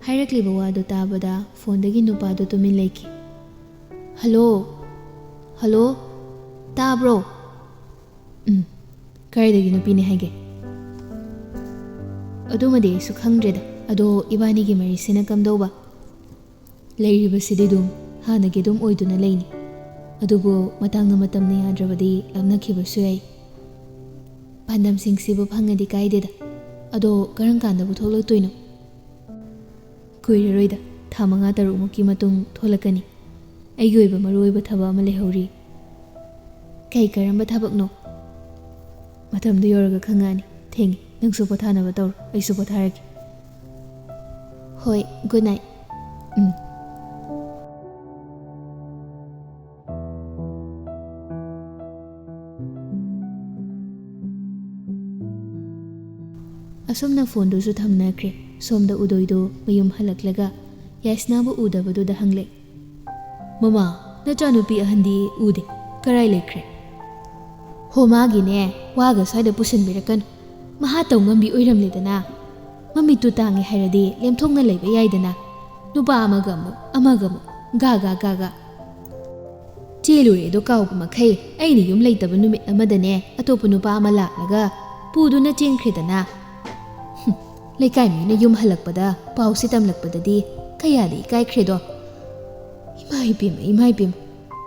ꯍꯥꯏꯔꯛꯂꯤꯕ ꯋꯥꯗꯨ ꯇꯥꯕꯗ ꯐꯣꯟꯗꯒꯤ ꯅꯨꯄꯥꯗꯨ ꯇꯨꯃꯤꯟ ꯂꯩꯈꯤ꯫ "ꯍꯜꯂꯣ? ꯍꯜꯂꯣ? ꯇꯥꯕ꯭ꯔꯣ?" "ꯎꯝ, ꯀꯥꯏꯗꯒꯤ ꯅꯨꯄꯤꯅꯦ ꯍꯥꯏꯒꯦ?" "ꯑꯗꯨꯃꯗꯤ ꯑꯩꯁꯨ ꯈꯪꯗ꯭ꯔꯦꯗ꯫ ꯑꯗꯣ ꯏꯕꯥꯅꯤꯒꯤ ꯃꯔꯤꯁꯤꯅ ꯀꯝꯗꯧꯕ?" "ꯂꯩꯔꯤꯕꯁꯤꯗꯤ ꯑꯗꯨꯝ ꯍꯥꯟꯅꯒꯤ ꯑꯗꯨꯝ ꯑꯣꯏꯗꯨꯅ ꯂꯩꯅꯤ꯫ ꯑꯗꯨꯕꯨ ꯃꯇꯥꯡꯅ ꯃꯇꯝꯅ ꯌꯥꯗ꯭ꯔꯕꯗꯤ ꯂꯥꯞꯅꯈꯤꯕꯁꯨ ꯌꯥꯏ꯫ ꯄꯥꯟꯗꯝꯁꯤꯡꯁꯤꯕꯨ ꯐꯪꯉꯗꯤ ꯀꯥꯏꯗꯦꯗ꯫ ꯑꯗꯣ ꯀꯔꯝ ꯀꯥꯟꯗꯕꯨ ꯊꯣꯛꯂꯛꯇꯣꯏꯅꯣ?" "ꯀꯨꯏꯔꯔꯣꯏꯗ, ꯊꯥ ꯃꯉꯥ ꯇꯔꯨꯛꯃꯨꯛꯀꯤ ꯃꯇꯨꯡ ꯊꯣꯛꯂꯛꯀꯅꯤ꯫ ꯑꯩꯒꯤ ꯑꯣꯏꯕ ꯃꯔꯨ ꯑꯣꯏꯕ ꯊꯕꯛ ꯑꯃ ꯂꯩꯍꯧꯔꯤ꯫" ꯀꯩ ꯀꯔꯝꯕ ꯊꯕꯛꯅꯣ? ꯃꯇꯝꯗꯨ ꯌꯧꯔꯒ ꯈꯪꯉꯛꯑꯅꯤ꯫ ꯊꯦꯡꯉꯦ꯫ ꯅꯪꯁꯨ ꯄꯣꯊꯥꯅꯕ ꯇꯧꯔꯣ, ꯑꯩꯁꯨ ꯄꯣꯊꯥꯔꯒꯦ꯫ ꯍꯣꯏ, good night꯫ ꯎꯝ꯫ ꯑꯁꯨꯝꯅ ꯐꯣꯟꯗꯨꯁꯨ ꯊꯝꯅꯈ꯭ꯔꯦ꯫ ꯁꯣꯝꯗ ꯎꯗꯣꯏꯗꯣ ꯃꯌꯨꯝ ꯍꯜꯂꯛꯂꯒ ꯌꯥꯏꯁꯅꯥꯕꯨ ꯎꯗꯕꯗꯨꯗ ꯍꯪꯂꯦ, "ꯃꯃꯥ, ꯅꯆꯥꯅꯨꯄꯤ ꯑꯍꯟꯗꯤ ꯎꯗꯦ, ꯀꯔꯥꯏ ꯂꯩꯈ꯭ꯔꯦ?" "ꯍꯣ, ꯃꯥꯒꯤꯅꯦ, ꯋꯥꯒ ꯁ꯭ꯋꯥꯏꯗ ꯄꯨꯁꯤꯟꯕꯤꯔꯛꯀꯅꯨ꯫ ꯃꯍꯥ ꯇꯧ ꯉꯝꯕꯤ ꯑꯣꯏꯔꯝꯂꯦꯗꯅ꯫ ꯃꯃꯤꯠꯇꯨ ꯇꯥꯡꯉꯦ ꯍꯥꯏꯔꯗꯤ ꯂꯦꯝꯊꯣꯛꯅ ꯂꯩꯕ ꯌꯥꯏꯗꯅ꯫ ꯅꯨꯄꯥ ꯑꯃꯒ ꯑꯃꯨꯛ, ꯑꯃꯒ ꯑꯃꯨꯛ, ꯒꯥ ꯒꯥ ꯒꯥ ꯒꯥ꯫ ꯆꯦꯜꯂꯨꯔꯦꯗꯣ ꯀꯥꯎꯕ ꯃꯈꯩ ꯑꯩꯅ ꯌꯨꯝ ꯂꯩꯇꯕ ꯅꯨꯃꯤꯠ ꯑꯃꯗꯅꯦ ꯑꯇꯣꯞꯄ ꯅꯨꯄꯥ ꯑꯃ ꯂꯥꯛꯂꯒ ꯄꯨꯗꯨꯅ ꯆꯦꯟꯈ꯭ꯔꯦꯗꯅ꯫ ꯍꯨꯝ, ꯂꯩꯀꯥꯏ ꯃꯤꯅ ꯌꯨꯝ ꯍꯜꯂꯛꯄꯗ ꯄꯥꯎꯁꯤ ꯇꯝꯂꯛꯄꯗꯗꯤ ꯀꯌꯥꯗꯤ ꯏꯀꯥꯏꯈ꯭ꯔꯦꯗꯣ꯫ ꯏꯃꯥ ꯏꯄꯦꯝꯃ, ꯏꯃꯥ ꯏꯄꯦꯝꯃ,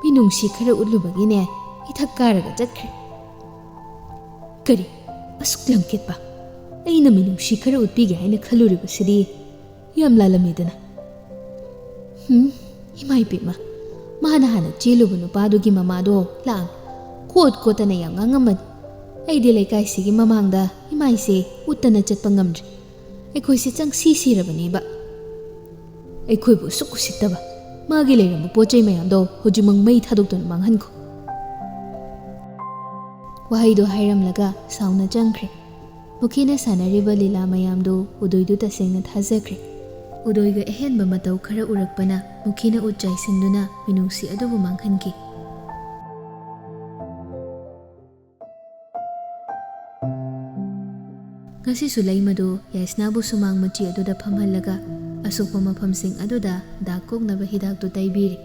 ꯃꯤꯅꯨꯡꯁꯤ ꯈꯔ ꯎꯠꯂꯨꯕꯒꯤꯅꯦ ꯏꯊꯛ ꯀꯥꯔꯒ ꯆꯠꯈ꯭ꯔꯦ꯫ ꯀꯔꯤ? ꯑꯁꯨꯛ ꯂꯝꯀꯦꯠꯄ? ꯑꯩꯅ ꯃꯤꯅꯨꯡꯁꯤ ꯈꯔ ꯎꯠꯄꯤꯒꯦ ꯍꯥꯏꯅ ꯈꯜꯂꯨꯔꯤꯕꯁꯤꯗꯤ ꯌꯥꯝ ꯂꯥꯜꯂꯝꯃꯤꯗꯅ꯫ ꯍꯨꯝ, ꯏꯃꯥ ꯏꯄꯦꯝꯃ, ꯃꯥꯅ ꯍꯥꯟꯅ ꯆꯦꯜꯂꯨꯕ ꯅꯨꯄꯥꯗꯨꯒꯤ ꯃꯃꯥꯗꯣ ꯂꯥꯛꯑꯝꯃꯤ꯫ ꯀꯣꯠ ꯀꯣꯠꯇꯅ ꯌꯥꯝ ꯉꯥꯡꯉꯝꯕꯅꯤ꯫ ꯑꯩꯗꯤ ꯂꯩꯀꯥꯏꯁꯤꯒꯤ ꯃꯃꯥꯡꯗ ꯏꯃꯥꯏꯁꯦ ꯎꯠꯇꯅ ꯆꯠꯄ ꯉꯝꯗ꯭ꯔꯦ꯫ ꯑꯩꯈꯣꯏꯁꯦ ꯆꯪꯁꯤ ꯁꯤꯔꯕꯅꯦꯕ꯫ ꯑꯩꯈꯣꯏꯕꯨ ꯑꯁꯨꯛ ꯎꯁꯤꯠꯇꯕ꯫ ꯃꯥꯒꯤ ꯂꯩꯔꯝꯕ ꯄꯣꯠ ꯆꯩ ꯃꯌꯥꯝꯗꯣ ꯍꯧꯖꯤꯛꯃꯛ ꯃꯩ ꯊꯥꯗꯣꯛꯇꯨꯅ ꯃꯥꯡꯍꯟꯈꯣ꯫ ꯋꯥꯍꯩꯗꯣ ꯍꯥꯏꯔꯝꯂꯒ ꯁꯥꯎꯅ ꯆꯪꯈ꯭ꯔꯦ꯫ ꯃꯨꯈꯤꯅ ꯁꯥꯟꯅꯔꯤꯕ ꯂꯤꯂꯥ ꯃꯌꯥꯝꯗꯨ ꯎꯗꯣꯏꯗꯨ ꯇꯁꯦꯡꯅ ꯊꯥꯖꯈ꯭ꯔꯦ꯫ ꯎꯗꯣꯏꯒ ꯑꯍꯦꯟꯕ ꯃꯇꯧ ꯈꯔ ꯎꯔꯛꯄꯅ ꯃꯨꯈꯤꯅ ꯎꯠ ꯆꯥꯏꯁꯤꯟꯗꯨꯅ ꯃꯤꯅꯨꯡꯁꯤ ꯑꯗꯨꯕꯨ ꯃꯥꯡꯍꯟꯈꯤ꯫ ꯉꯁꯤꯁꯨ ꯂꯩꯃꯗꯨ ꯌꯥꯏꯁꯅꯥꯕꯨ ꯁꯨꯃꯥꯡ ꯃꯆꯤ ꯑꯗꯨꯗ ꯐꯝꯍꯜꯂꯒ ꯑꯁꯣꯛꯄ ꯃꯐꯝꯁꯤꯡ ꯑꯗꯨꯗ ꯗꯥꯛ ꯀꯣꯛꯅꯕ ꯍꯤꯗꯥꯛꯇꯨ ꯇꯩꯕꯤꯔꯤ꯫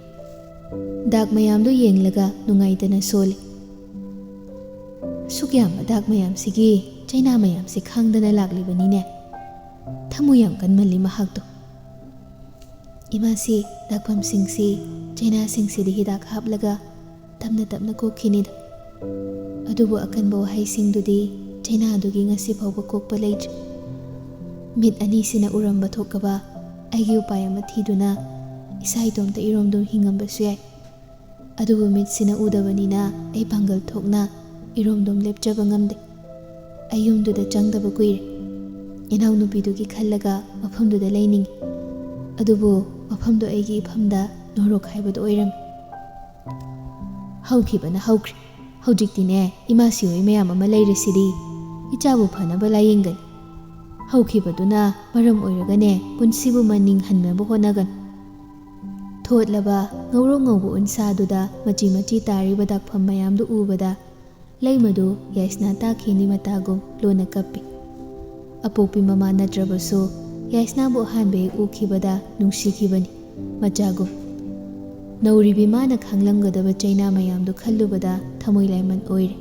ꯗꯥꯛ ꯃꯌꯥꯝꯗꯨ ꯌꯦꯡꯂꯒ ꯅꯨꯡꯉꯥꯏꯇꯅ ꯁꯣꯜꯂꯤ꯫ "ꯑꯁꯨꯛ ꯌꯥꯝꯕ ꯗꯥꯛ ꯃꯌꯥꯝꯁꯤꯒꯤ ꯆꯩꯅꯥ ꯃꯌꯥꯝꯁꯤ ꯈꯥꯡꯗꯅ ꯂꯥꯛꯂꯤꯕꯅꯤꯅꯦ꯫ ꯊꯃꯣꯏ ꯌꯥꯝ ꯀꯟꯃꯜꯂꯤ ꯃꯍꯥꯛꯇꯣ꯫" ꯏꯃꯥꯁꯤ ꯗꯥꯛꯐꯝꯁꯤꯡꯁꯤ ꯆꯩꯅꯥꯁꯤꯡꯁꯤꯗ ꯍꯤꯗꯥꯛ ꯍꯥꯞꯂꯒ ꯇꯞꯅ ꯇꯞꯅ ꯀꯣꯛꯈꯤꯅꯤꯗ꯫ ꯑꯗꯨꯕꯨ ꯑꯀꯟꯕ ꯋꯥꯍꯩꯁꯤꯡꯗꯨꯗꯤ ꯆꯩꯅꯥꯗꯨꯒꯤ ꯉꯁꯤ ꯐꯥꯎꯕ ꯀꯣꯛꯄ ꯂꯩꯇ꯭ꯔꯤ꯫ ꯃꯤꯠ ꯑꯅꯤꯁꯤꯅ ꯎꯔꯝꯕ ꯊꯣꯛꯂꯕ ꯑꯩꯒꯤ ꯎꯄꯥꯏ ꯑꯃ ꯊꯤꯗꯨꯅ ꯏꯁꯥ ꯏꯇꯣꯝꯇ ꯏꯔꯣꯝꯗꯣꯝ ꯍꯤꯡꯉꯝꯕꯁꯨ ꯌꯥꯏ꯫ ꯑꯗꯨꯕꯨ ꯃꯤꯠꯁꯤꯅ ꯎꯗꯕꯅꯤꯅ ꯑꯩ ꯄꯥꯡꯒꯜ ꯊꯣꯛꯅ ꯏꯔꯣꯝꯗꯣꯝ ꯂꯦꯞꯆꯕ ꯉꯝꯗꯦ꯫ ꯑꯩ ꯌꯨꯝꯗꯨꯗ ꯆꯪꯗꯕ ꯀꯨꯏꯔꯦ꯫ ꯏꯅꯥꯎꯅꯨꯄꯤꯗꯨꯒꯤ ꯈꯜꯂꯒ ꯃꯐꯝꯗꯨꯗ ꯂꯩꯅꯤꯡꯉꯤ꯫ ꯑꯗꯨꯕꯨ ꯃꯐꯝꯗꯣ ꯑꯩꯒꯤ ꯏꯐꯝꯗ ꯅꯣꯔꯣꯛ ꯍꯥꯏꯕꯗꯨ ꯑꯣꯏꯔꯝꯃꯤ꯫ ꯍꯧꯈꯤꯕꯅ ꯍꯧꯈ꯭ꯔꯦ꯫ ꯍꯧꯖꯤꯛꯇꯤꯅꯦ, ꯏꯃꯥꯁꯤ ꯍꯣꯏ ꯃꯌꯥꯝ ꯑꯃ ꯂꯩꯔꯤꯁꯤꯗꯤ꯫ ꯏꯆꯥꯕꯨ ꯐꯅꯕ ꯂꯥꯌꯦꯡꯒꯅꯤ꯫ ꯍꯧꯈꯤꯕꯗꯨꯅ ꯃꯔꯝ ꯑꯣꯏꯔꯒꯅꯦ, ꯄꯨꯟꯁꯤꯕꯨ ꯃꯅꯤꯡ ꯍꯟꯅꯕ ꯍꯣꯠꯅꯒꯅꯨ꯫ ꯊꯣꯠꯂꯕ ꯉꯧꯔꯣꯛ ꯉꯧꯕ ꯎꯟꯁꯥꯗꯨꯗ ꯃꯆꯤ ꯃꯆꯤ ꯇꯥꯔꯤꯕ ꯗꯥꯛꯐꯝ ꯃꯌꯥꯝꯗꯨ ꯎꯕꯗ, ꯂꯩꯃꯗꯨ ꯌꯥꯏꯁꯅꯥ ꯇꯥꯈꯤꯅꯤ ꯃꯇꯥꯒꯨꯝ ꯂꯣꯟꯅ ꯀꯞꯄꯤ꯫ ꯑꯄꯣꯛꯄꯤ ꯃꯃꯥ ꯅꯠꯇ꯭ꯔꯕꯁꯨ, ꯌꯥꯏꯁꯅꯥꯕꯨ ꯑꯍꯥꯟꯕ ꯍꯦꯛ ꯎꯈꯤꯕꯗ ꯅꯨꯡꯁꯤꯈꯤꯕꯅꯤ, ꯃꯆꯥꯒꯨꯝ꯫ ꯅꯧꯔꯤꯕꯤ ꯃꯥꯅ ꯈꯥꯡꯂꯝꯒꯗꯕ ꯆꯩꯅꯥ ꯃꯌꯥꯝꯗꯨ ꯈꯜꯂꯨꯕꯗ ꯊꯃꯣꯏ ꯂꯥꯏꯃꯟ ꯑꯣꯏꯔꯦ꯫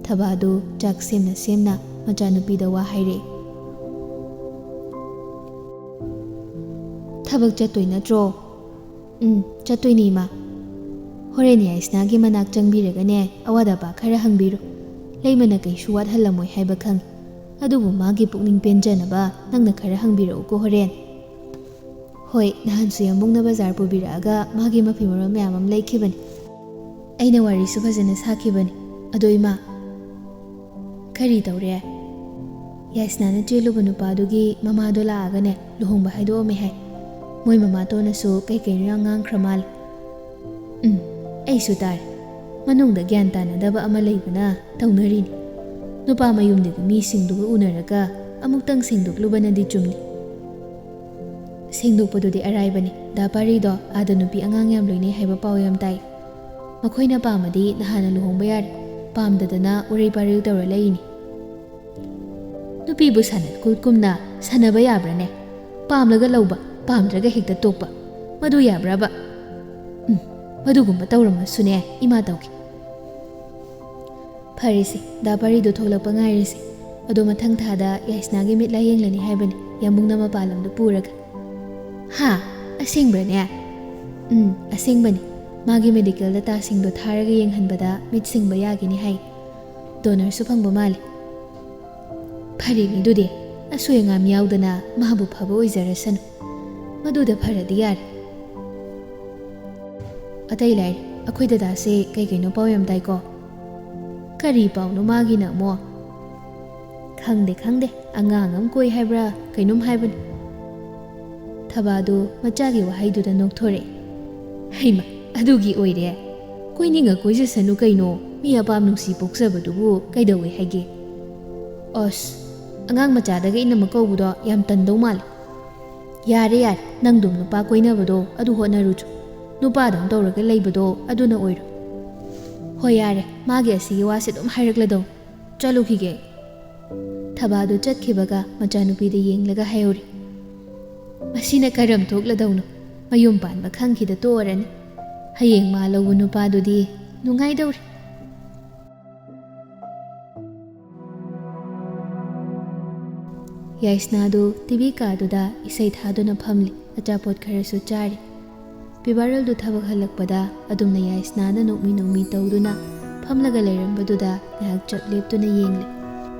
ꯊꯕꯥꯗꯨ ꯆꯥꯛ ꯁꯦꯝꯅ ꯁꯦꯝꯅ ꯃꯆꯥꯅꯨꯄꯤꯗ ꯋꯥ ꯍꯥꯏꯔꯛꯏ꯫ "ꯊꯕꯛ ꯆꯠꯇꯣꯏ ꯅꯠꯇ꯭ꯔꯣ?" "ꯎꯝ, ꯆꯠꯇꯣꯏꯅꯦ, ꯏꯃꯥ꯫ ꯍꯣꯔꯦꯟ ꯌꯥꯏꯁꯅꯥꯒꯤ ꯃꯅꯥꯛ ꯆꯪꯕꯤꯔꯒꯅꯦ, ꯑꯋꯥꯠ ꯑꯄꯥ ꯈꯔ ꯍꯪꯕꯤꯔꯣ꯫ ꯂꯩꯃꯅ ꯀꯩꯁꯨ ꯋꯥꯠꯍꯜꯂꯝꯃꯣꯏ ꯍꯥꯏꯕ ꯈꯪꯏ꯫ ꯑꯗꯨꯕꯨ ꯃꯥꯒꯤ ꯄꯨꯛꯅꯤꯡ ꯄꯦꯟꯖꯅꯕ ꯅꯪꯅ ꯈꯔ ꯍꯪꯕꯤꯔꯛꯎꯀꯣ ꯍꯣꯔꯦꯟ꯫" "ꯍꯣꯏ, ꯅꯍꯥꯟꯁꯨ ꯌꯥꯝꯕꯨꯡꯅ ꯕꯖꯥꯔ ꯄꯨꯕꯤꯔꯛꯑꯒ ꯃꯥꯒꯤ ꯃꯐꯤ ꯃꯔꯣꯟ ꯃꯌꯥꯝ ꯑꯃ ꯂꯩꯈꯤꯕꯅꯤ꯫ ꯑꯩꯅ ꯋꯥꯔꯤꯁꯨ ꯐꯖꯅ ꯁꯥꯈꯤꯕꯅꯤ꯫ ꯑꯗꯣ ꯏꯃꯥ, ꯀꯔꯤ ꯇꯧꯔꯦ?" "ꯌꯥꯏꯁꯅꯥꯅ ꯆꯦꯜꯂꯨꯕ ꯅꯨꯄꯥꯗꯨꯒꯤ ꯃꯃꯥꯗꯣ ꯂꯥꯛꯑꯒꯅꯦ, ꯂꯨꯍꯣꯡꯕ ꯍꯥꯏꯗꯣꯛꯑꯝꯃꯦ ꯍꯥꯏ꯫ ꯃꯣꯏ ꯃꯃꯥꯇꯣꯟꯅꯁꯨ ꯀꯩ ꯀꯩꯅꯣ ꯌꯥꯝ ꯉꯥꯡꯈ꯭ꯔ ꯃꯥꯜꯂꯦ꯫" "ꯎꯝ, ꯑꯩꯁꯨ ꯇꯥꯔꯦ꯫ ꯃꯅꯨꯡꯗ ꯒ꯭ꯌꯥꯟ ꯇꯥꯅꯗꯕ ꯑꯃ ꯂꯩꯕꯅ ꯇꯧꯅꯔꯤꯅꯤ꯫ ꯅꯨꯄꯥ ꯃꯌꯨꯝꯗꯒꯤ ꯃꯤꯁꯤꯡꯗꯨꯒ ꯎꯅꯔꯒ ꯑꯃꯨꯛꯇꯪ ꯁꯦꯡꯗꯣꯛꯂꯨꯕꯅꯗꯤ ꯆꯨꯝꯅꯤ꯫" "ꯁꯦꯡꯗꯣꯛꯄꯗꯨꯗꯤ ꯑꯔꯥꯏꯕꯅꯤ꯫ ꯗꯥ ꯄꯥꯔꯤꯗꯣ ꯑꯥꯗ ꯅꯨꯄꯤ ꯑꯉꯥꯡ ꯌꯥꯝ ꯂꯣꯏꯅꯩ ꯍꯥꯏꯕ ꯄꯥꯎ ꯌꯥꯝ ꯇꯥꯏ꯫ ꯃꯈꯣꯏꯅ ꯄꯥꯝꯃꯗꯤ ꯅꯍꯥꯟꯅ ꯂꯨꯍꯣꯡꯕ ꯌꯥꯔꯦ꯫ ꯄꯥꯝꯗꯗꯅ ꯎꯔꯩ ꯄꯥꯔꯩ ꯇꯧꯔ ꯂꯩꯔꯤꯅꯤ꯫" "ꯅꯨꯄꯤꯕꯨ ꯁꯥꯟꯅ ꯀꯨꯠꯀꯨꯝꯅ ꯁꯥꯟꯅꯕ ꯌꯥꯕ꯭ꯔꯥꯅꯦ? ꯄꯥꯝꯂꯒ ꯂꯧꯕ, ꯄꯥꯝꯗ꯭ꯔꯒ ꯍꯦꯛꯇ ꯇꯣꯛꯄ, ꯃꯗꯨ ꯌꯥꯕ꯭ꯔꯕ? ꯎꯝ, ꯃꯗꯨꯒꯨꯝꯕ ꯇꯧꯔꯝꯃꯁꯨꯅꯦ, ꯏꯃꯥ ꯇꯧꯒꯦ꯫" "ꯐꯔꯦꯁꯦ, ꯗꯥ ꯄꯥꯔꯤꯗꯣ ꯊꯣꯛꯂꯛꯄ ꯉꯥꯏꯔꯁꯦ꯫ ꯑꯗꯣ ꯃꯊꯪ ꯊꯥꯗ ꯌꯥꯏꯁꯅꯥꯒꯤ ꯃꯤꯠ ꯂꯥꯌꯦꯡꯂꯅꯤ ꯍꯥꯏꯕꯅꯤ, ꯌꯥꯝꯕꯨꯡꯅ ꯃꯄꯥꯟ ꯂꯝꯗ ꯄꯨꯔꯒ꯫" "ꯍꯥ? ꯑꯁꯦꯡꯕ꯭ꯔꯅꯦ?" "ꯎꯝ, ꯑꯁꯦꯡꯕꯅꯤ꯫ ꯃꯥꯒꯤ ꯃꯦꯗꯤꯀꯦꯜ ꯗꯇꯥꯁꯤꯡꯗꯣ ꯊꯥꯔꯒ ꯌꯦꯡꯍꯟꯕꯗ ꯃꯤꯠ ꯁꯤꯡꯕ ꯌꯥꯒꯅꯤ ꯍꯥꯏ꯫ ꯗꯣꯅꯔꯁꯨ ꯐꯪꯕ ꯃꯥꯜꯂꯤ꯫" "ꯐꯔꯦꯅꯦ ꯑꯗꯨꯗꯤ, ꯑꯁꯣꯏ ꯑꯉꯥꯝ ꯌꯥꯎꯗꯅ ꯃꯥꯕꯨ ꯐꯕ ꯑꯣꯏꯖꯔꯁꯅꯨ꯫ ꯃꯗꯨꯗ ꯐꯔꯗꯤ ꯌꯥꯔꯦ꯫" "ꯑꯇꯩ ꯂꯥꯏꯔꯤ, ꯑꯩꯈꯣꯏ ꯗꯗꯥꯁꯦ ꯀꯩ ꯀꯩꯅꯣ ꯄꯥꯎ ꯌꯥꯝ ꯇꯥꯏꯀꯣ? ꯀꯔꯤ ꯄꯥꯎꯅꯣ ꯃꯥꯒꯤꯅ ꯑꯃꯨꯛ? ꯈꯪꯗꯦ, ꯈꯪꯗꯦ, ꯑꯉꯥꯡ ꯑꯃ ꯀꯣꯏ ꯍꯥꯏꯕ꯭ꯔꯥ ꯀꯩꯅꯣꯝ ꯍꯥꯏꯕꯅꯤ꯫ ꯊꯕꯥꯗꯨ ꯃꯆꯥꯒꯤ ꯋꯥꯍꯩꯗꯨꯗ ꯅꯣꯛꯊꯣꯔꯛꯑꯦ꯫ ꯍꯩꯃ, ꯑꯗꯨꯒꯤ ꯑꯣꯏꯔꯦ? ꯀꯣꯏꯅꯤꯡꯉ ꯀꯣꯏꯖꯁꯅꯨ ꯀꯩꯅꯣ, ꯃꯤ ꯑꯄꯥꯝ ꯅꯨꯡꯁꯤ ꯄꯣꯛꯆꯕꯗꯨꯕꯨ ꯀꯩꯗꯧꯋꯦ ꯍꯥꯏꯒꯦ? ꯑꯁ, ꯑꯉꯥꯡ ꯃꯆꯥꯗꯒ ꯏꯅꯝꯃ ꯀꯧꯕꯗꯣ ꯌꯥꯝ ꯇꯟꯗꯧ ꯃꯥꯜꯂꯦ꯫ ꯌꯥꯔꯦ, ꯌꯥꯔꯦ, ꯅꯪꯗꯨꯝ ꯅꯨꯄꯥ ꯀꯣꯏꯅꯕꯗꯣ ꯑꯗꯨ ꯍꯣꯠꯅꯔꯨꯆꯣ꯫ ꯅꯨꯄꯥꯗꯧ ꯇꯧꯔꯒ ꯂꯩꯕꯗꯣ ꯑꯗꯨꯅ ꯑꯣꯏꯔꯣ꯫ ꯍꯣꯏ, ꯌꯥꯔꯦ, ꯃꯥꯒꯤ ꯑꯁꯤꯒꯤ ꯋꯥꯁꯦ ꯑꯗꯨꯝ ꯍꯥꯏꯔꯛꯂꯗꯧ꯫ ꯆꯠꯂꯨꯈꯤꯒꯦ ꯑꯩ꯫ ꯊꯕꯥꯗꯨ ꯆꯠꯈꯤꯕꯒ ꯃꯆꯥꯅꯨꯄꯤꯗ ꯌꯦꯡꯂꯒ ꯍꯥꯏꯍꯧꯔꯤ꯫ ꯃꯁꯤꯅ ꯀꯔꯝ ꯊꯣꯛꯂꯗꯧꯅꯣ? ꯃꯌꯨꯝ ꯄꯥꯟꯕ ꯈꯪꯈꯤꯗ ꯇꯣꯛꯑꯔꯅꯤ꯫ ꯍꯌꯦꯡ ꯃꯥ ꯂꯧꯕ ꯅꯨꯄꯥꯗꯨꯗꯤ ꯅꯨꯡꯉꯥꯏꯗꯧꯔꯤ꯫ ꯌꯥꯏꯁꯅꯥꯗꯨ ꯇꯤꯚꯤ ꯀꯥꯗꯨꯗ ꯏꯁꯩ ꯊꯥꯗꯨꯅ ꯐꯝꯂꯤ, ꯑꯆꯥꯄꯣꯠ ꯈꯔꯁꯨ ꯆꯥꯔꯤ꯫ ꯄꯤꯕꯥꯔꯦꯜꯗꯨ ꯊꯕꯛ ꯍꯜꯂꯛꯄꯗ ꯑꯗꯨꯝꯅ ꯌꯥꯏꯁꯅꯥꯅ ꯅꯣꯛꯃꯤ ꯅꯣꯛꯃꯤ ꯇꯧꯗꯨꯅ ꯐꯝꯂꯒ ꯂꯩꯔꯝꯕꯗꯨꯗ ꯉꯥꯏꯍꯥꯛ ꯆꯞ ꯂꯦꯞꯇꯨꯅ ꯌꯦꯡꯂꯤ꯫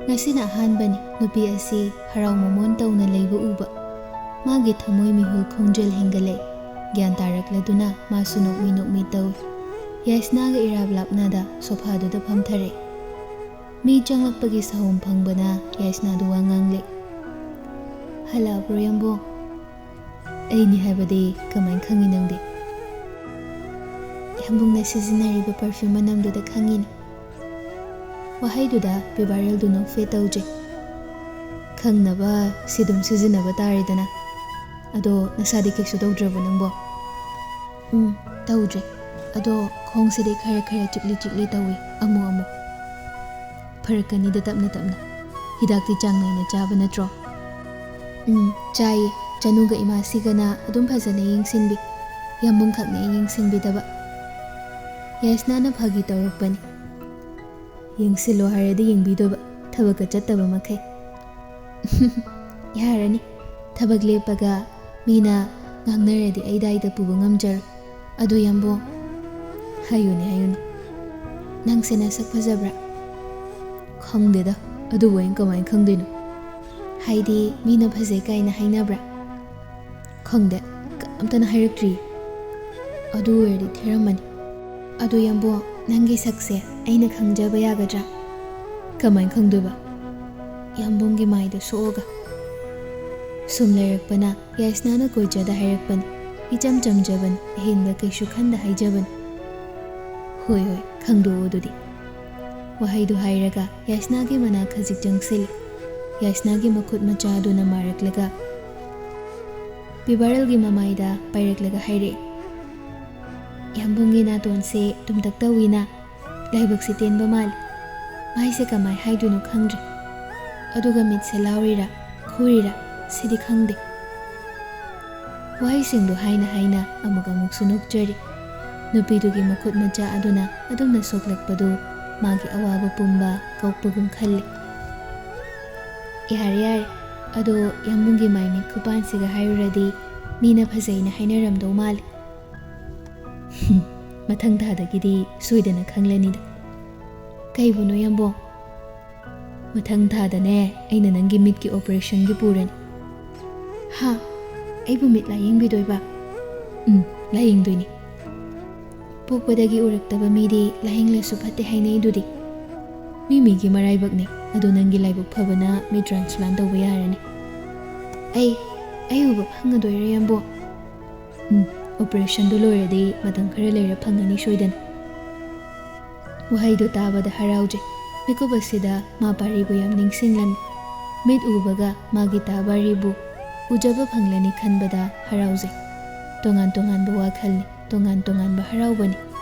ꯉꯁꯤꯅ ꯑꯍꯥꯟꯕꯅꯤ ꯅꯨꯄꯤ ꯑꯁꯤ ꯍꯔꯥꯎ ꯃꯃꯣꯟ ꯇꯧꯅ ꯂꯩꯕ ꯎꯕ꯫ ꯃꯥꯒꯤ ꯊꯃꯣꯏ ꯃꯤꯍꯨꯜ ꯈꯣꯡꯖꯦꯜ ꯍꯦꯟꯒꯠꯂꯛꯏ꯫ ꯒ꯭ꯌꯥꯟ ꯇꯥꯔꯛꯂꯗꯨꯅ ꯃꯥꯁꯨ ꯅꯣꯛꯃꯤ ꯅꯣꯛꯃꯤ ꯇꯧꯏ꯫ ꯌꯥꯏꯁꯅꯥꯒ ꯏꯔꯥꯞ ꯂꯥꯞꯅꯗ ꯁꯣꯐꯥꯗꯨꯗ ꯐꯝꯊꯔꯛꯏ꯫ ꯃꯤ ꯆꯪꯂꯛꯄꯒꯤ ꯁꯥꯎꯝ ꯐꯪꯕꯅ ꯌꯥꯏꯁꯅꯥꯗꯨ ꯋꯥ ꯉꯥꯡꯂꯦ꯫ "ꯍꯜꯂꯛꯑꯕ꯭ꯔꯣ ꯌꯥꯝꯕꯨꯡ?" "ꯑꯩꯅꯤ ꯍꯥꯏꯕꯗꯤ ꯀꯃꯥꯏꯅ ꯈꯪꯉꯤ ꯅꯪꯗꯤ?" "ꯌꯥꯝꯕꯨꯡꯅ ꯁꯤꯖꯤꯟꯅꯔꯤꯕ perfume ꯃꯅꯝꯗꯨꯗ ꯈꯪꯉꯤꯅꯤ꯫" ꯋꯥꯍꯩꯗꯨꯗ ꯄꯤꯕꯥꯔꯦꯜꯗꯨ ꯅꯣꯛꯐꯦꯠ ꯇꯧꯗ꯭ꯔꯦ꯫ "ꯈꯪꯅꯕ ꯁꯤ ꯑꯗꯨꯝ ꯁꯤꯖꯤꯟꯅꯕ ꯇꯥꯔꯦꯗꯅ꯫ ꯑꯗꯣ ꯅꯁꯥꯗꯤ ꯀꯩꯁꯨ ꯇꯧꯗ꯭ꯔꯕꯣ ꯅꯪꯕꯣ?" "ꯎꯝ, ꯇꯧꯗ꯭ꯔꯦ꯫ ꯑꯗꯣ ꯈꯣꯡꯁꯤꯗꯤ ꯈꯔ ꯈꯔ ꯆꯤꯛꯂꯤ ꯆꯤꯛꯂꯤ ꯇꯧꯏ ꯑꯃꯨꯛ ꯑꯃꯨꯛ꯫" "ꯐꯔꯛꯀꯅꯤꯗ ꯇꯞꯅ ꯇꯞꯅ꯫ ꯍꯤꯗꯥꯛꯇꯤ ꯆꯥꯡ ꯅꯥꯏꯅ ꯆꯥꯕ ꯅꯠꯇ꯭ꯔꯣ?" "ꯎꯝ, ꯆꯥꯏꯌꯦ꯫ ꯆꯅꯨꯒ ꯏꯃꯥꯁꯤꯒꯅ ꯑꯗꯨꯝ ꯐꯖꯅ ꯌꯦꯡꯁꯤꯟꯕꯤ꯫ ꯌꯥꯝꯕꯨꯡꯈꯛꯅꯦ ꯑꯩ ꯌꯦꯡꯁꯤꯟꯕꯤꯗꯕ꯫" ꯌꯥꯏꯁꯅꯥꯅ ꯐꯥꯒꯤ ꯇꯧꯔꯛꯄꯅꯤ꯫ "ꯌꯦꯡꯁꯤꯜꯂꯣ ꯍꯥꯏꯔꯗꯤ ꯌꯦꯡꯕꯤꯗꯣꯏꯕ, ꯊꯕꯛꯀ ꯆꯠꯇꯕ ꯃꯈꯩ꯫" "ꯌꯥꯔꯅꯤ, ꯊꯕꯛ ꯂꯦꯞꯄꯒ ꯃꯤꯅ ꯉꯥꯡꯅꯔꯗꯤ ꯑꯩ ꯗꯥꯏꯗ ꯄꯨꯕ ꯉꯝꯖꯔꯣꯏ꯫ ꯑꯗꯣ ꯌꯥꯝꯕꯨꯡ, ꯍꯥꯏꯌꯨꯅꯦ, ꯍꯥꯏꯌꯨꯅꯦ, ꯅꯪꯁꯦ ꯅꯁꯛ ꯐꯖꯕ꯭ꯔꯥ?" "ꯈꯪꯗꯦꯗ, ꯑꯗꯨꯕꯨ ꯑꯩꯅ ꯀꯃꯥꯏꯅ ꯈꯪꯗꯣꯏꯅꯣ?" "ꯍꯥꯏꯗꯤ ꯃꯤꯅ ꯐꯖꯩ ꯀꯥꯏꯅ ꯍꯥꯏꯅꯕ꯭ꯔꯥ?" "ꯈꯪꯗꯦ, ꯀꯅꯥꯝꯇꯅ ꯍꯥꯏꯔꯛꯇ꯭ꯔꯤ꯫" "ꯑꯗꯨ ꯑꯣꯏꯔꯗꯤ ꯊꯤꯔꯝꯃꯅꯤ꯫" ꯑꯗꯨ ꯌꯥꯝꯕꯨꯡ, ꯅꯪꯒꯤ ꯁꯛꯁꯦ ꯑꯩꯅ ꯈꯪꯖꯕ ꯌꯥꯒꯗ꯭ꯔꯥ? ꯀꯃꯥꯏꯅ ꯈꯪꯗꯣꯏꯕ? ꯌꯥꯝꯕꯨꯡꯒꯤ ꯃꯥꯏꯗ ꯁꯣꯛꯑꯒ꯫ ꯁꯨꯝ ꯂꯩꯔꯛꯄꯅ ꯌꯥꯏꯁꯅꯥꯅ ꯀꯣꯏꯖꯗ ꯍꯥꯏꯔꯛꯄꯅꯤ꯫ ꯏꯆꯝ ꯆꯝꯖꯕꯅꯤ, ꯑꯍꯦꯟꯕ ꯀꯩꯁꯨ ꯈꯟꯗ ꯍꯥꯏꯖꯕꯅꯤ꯫ "ꯍꯣꯏ ꯍꯣꯏ, ꯈꯪꯗꯣꯛꯑꯣ ꯑꯗꯨꯗꯤ"꯫ ꯋꯥꯍꯩꯗꯨ ꯍꯥꯏꯔꯒ ꯌꯥꯏꯁꯅꯥꯒꯤ ꯃꯅꯥꯛ ꯈꯖꯤꯛ ꯆꯪꯁꯤꯜꯂꯤ꯫ ꯌꯥꯏꯁꯅꯥꯒꯤ ꯃꯈꯨꯠ ꯃꯆꯥ ꯑꯗꯨꯅ ꯃꯥꯔꯛꯂꯒ ꯄꯤꯕꯥꯔꯦꯜꯒꯤ ꯃꯃꯥꯏꯗ ꯄꯥꯏꯔꯛꯂꯒ ꯍꯥꯏꯔꯛꯏ, "ꯌꯥꯝꯕꯨꯡꯒꯤ ꯅꯥꯇꯣꯟꯁꯦ ꯇꯨꯝꯇꯛ ꯇꯧꯏꯅ, ꯂꯥꯏꯕꯛꯁꯦ ꯇꯦꯟꯕ ꯃꯥꯜꯂꯤ꯫ ꯃꯥꯏꯁꯦ ꯀꯃꯥꯏ ꯍꯥꯏꯗꯣꯏꯅꯣ ꯈꯪꯗ꯭ꯔꯦ꯫ ꯑꯗꯨꯒ ꯃꯤꯠꯁꯦ ꯂꯥꯎꯔꯤꯔꯥ, ꯈꯨꯔꯤꯔꯥ, ꯁꯤꯗꯤ ꯈꯪꯗꯦ"꯫ ꯋꯥꯍꯩꯁꯤꯡꯗꯨ ꯍꯥꯏꯅ ꯍꯥꯏꯅ ꯑꯃꯨꯛ ꯑꯃꯨꯛꯁꯨ ꯅꯣꯛꯆꯔꯤ꯫ ꯅꯨꯄꯤꯗꯨꯒꯤ ꯃꯈꯨꯠ ꯃꯆꯥ ꯑꯗꯨꯅ ꯑꯗꯨꯝꯅ ꯁꯣꯛꯂꯛꯄꯗꯨ ꯃꯥꯒꯤ ꯑꯋꯥꯕ ꯄꯨꯝꯕ ꯀꯣꯛꯄꯒꯨꯝ ꯈꯜꯂꯤ꯫ "ꯌꯥꯔꯦ, ꯌꯥꯔꯦ꯫ ꯑꯗꯣ ꯌꯥꯝꯕꯨꯡꯒꯤ ꯃꯥꯏ ꯃꯤꯠ ꯈꯨꯄꯥꯟꯁꯤꯒ ꯍꯥꯏꯔꯨꯔꯗꯤ ꯃꯤꯅ ꯐꯖꯩꯅ ꯍꯥꯏꯅꯔꯝꯗꯧ ꯃꯥꯜꯂꯤ"꯫ "ꯃꯊꯪ ꯊꯥꯗꯒꯤꯗꯤ ꯁꯣꯏꯗꯅ ꯈꯪꯂꯅꯤꯗ"꯫ "ꯀꯩꯕꯨꯅꯣ ꯌꯥꯝꯕꯨꯡ?" "ꯃꯊꯪ ꯊꯥꯗꯅꯦ, ꯑꯩꯅ ꯅꯪꯒꯤ ꯃꯤꯠꯀꯤ ꯑꯣꯄꯔꯦꯁꯟꯒꯤ ꯄꯨꯔꯅꯤ"꯫ "ꯍꯥ? ꯑꯩꯕꯨ ꯃꯤꯠ ꯂꯥꯌꯦꯡꯕꯤꯗꯣꯏꯕ?" "ꯎꯝ, ꯂꯥꯌꯦꯡꯗꯣꯏꯅꯤ"꯫ "ꯄꯣꯛꯄꯗꯒꯤ ꯎꯔꯛꯇꯕ ꯃꯤꯗꯤ ꯂꯥꯌꯦꯡꯂꯁꯨ ꯐꯠꯇꯦ ꯍꯥꯏꯅꯩꯗꯨꯗꯤ"꯫ "ꯃꯤ ꯃꯤꯒꯤ ꯃꯔꯥꯏꯕꯛꯅꯤ, ꯑꯗꯣ ꯅꯪꯒꯤ ꯂꯥꯏꯕꯛ ꯐꯕꯅ ꯃꯤꯠ ꯇ꯭ꯔꯥꯟꯁꯄ꯭ꯂꯥꯟ ꯇꯧꯕ ꯌꯥꯔꯅꯤ"꯫ "ꯑꯩ, ꯑꯩ ꯎꯕ ꯐꯪꯉꯗꯣꯏꯔꯥ ꯌꯥꯝꯕꯨꯡ?" "ꯎꯝ, ꯑꯣꯄꯔꯦꯁꯟꯗꯨ ꯂꯣꯏꯔꯗꯤ ꯃꯇꯝ ꯈꯔ ꯂꯩꯔ ꯐꯪꯉꯅꯤ ꯁꯣꯏꯗꯅ"꯫ ꯋꯥꯍꯩꯗꯨ ꯇꯥꯕꯗ ꯍꯔꯥꯎꯖꯩ꯫ ꯃꯤꯀꯨꯞ ꯑꯁꯤꯗ ꯃꯥ ꯄꯥꯔꯤꯕꯨ ꯌꯥꯝ ꯅꯤꯡꯁꯤꯡꯂꯝꯃꯤ꯫ ꯃꯤꯠ ꯎꯕꯒ ꯃꯥꯒꯤ ꯇꯥ ꯄꯥꯔꯤꯕꯨ ꯎꯖꯕ ꯐꯪꯂꯅꯤ ꯈꯟꯕꯗ ꯍꯔꯥꯎꯖꯩ꯫ ꯇꯣꯉꯥꯟ ꯇꯣꯉꯥꯟꯕ ꯋꯥꯈꯜꯅꯤ, ꯇꯣꯉꯥꯟ ꯇꯣꯉꯥꯟꯕ ꯍꯔꯥꯎꯕꯅꯤ꯫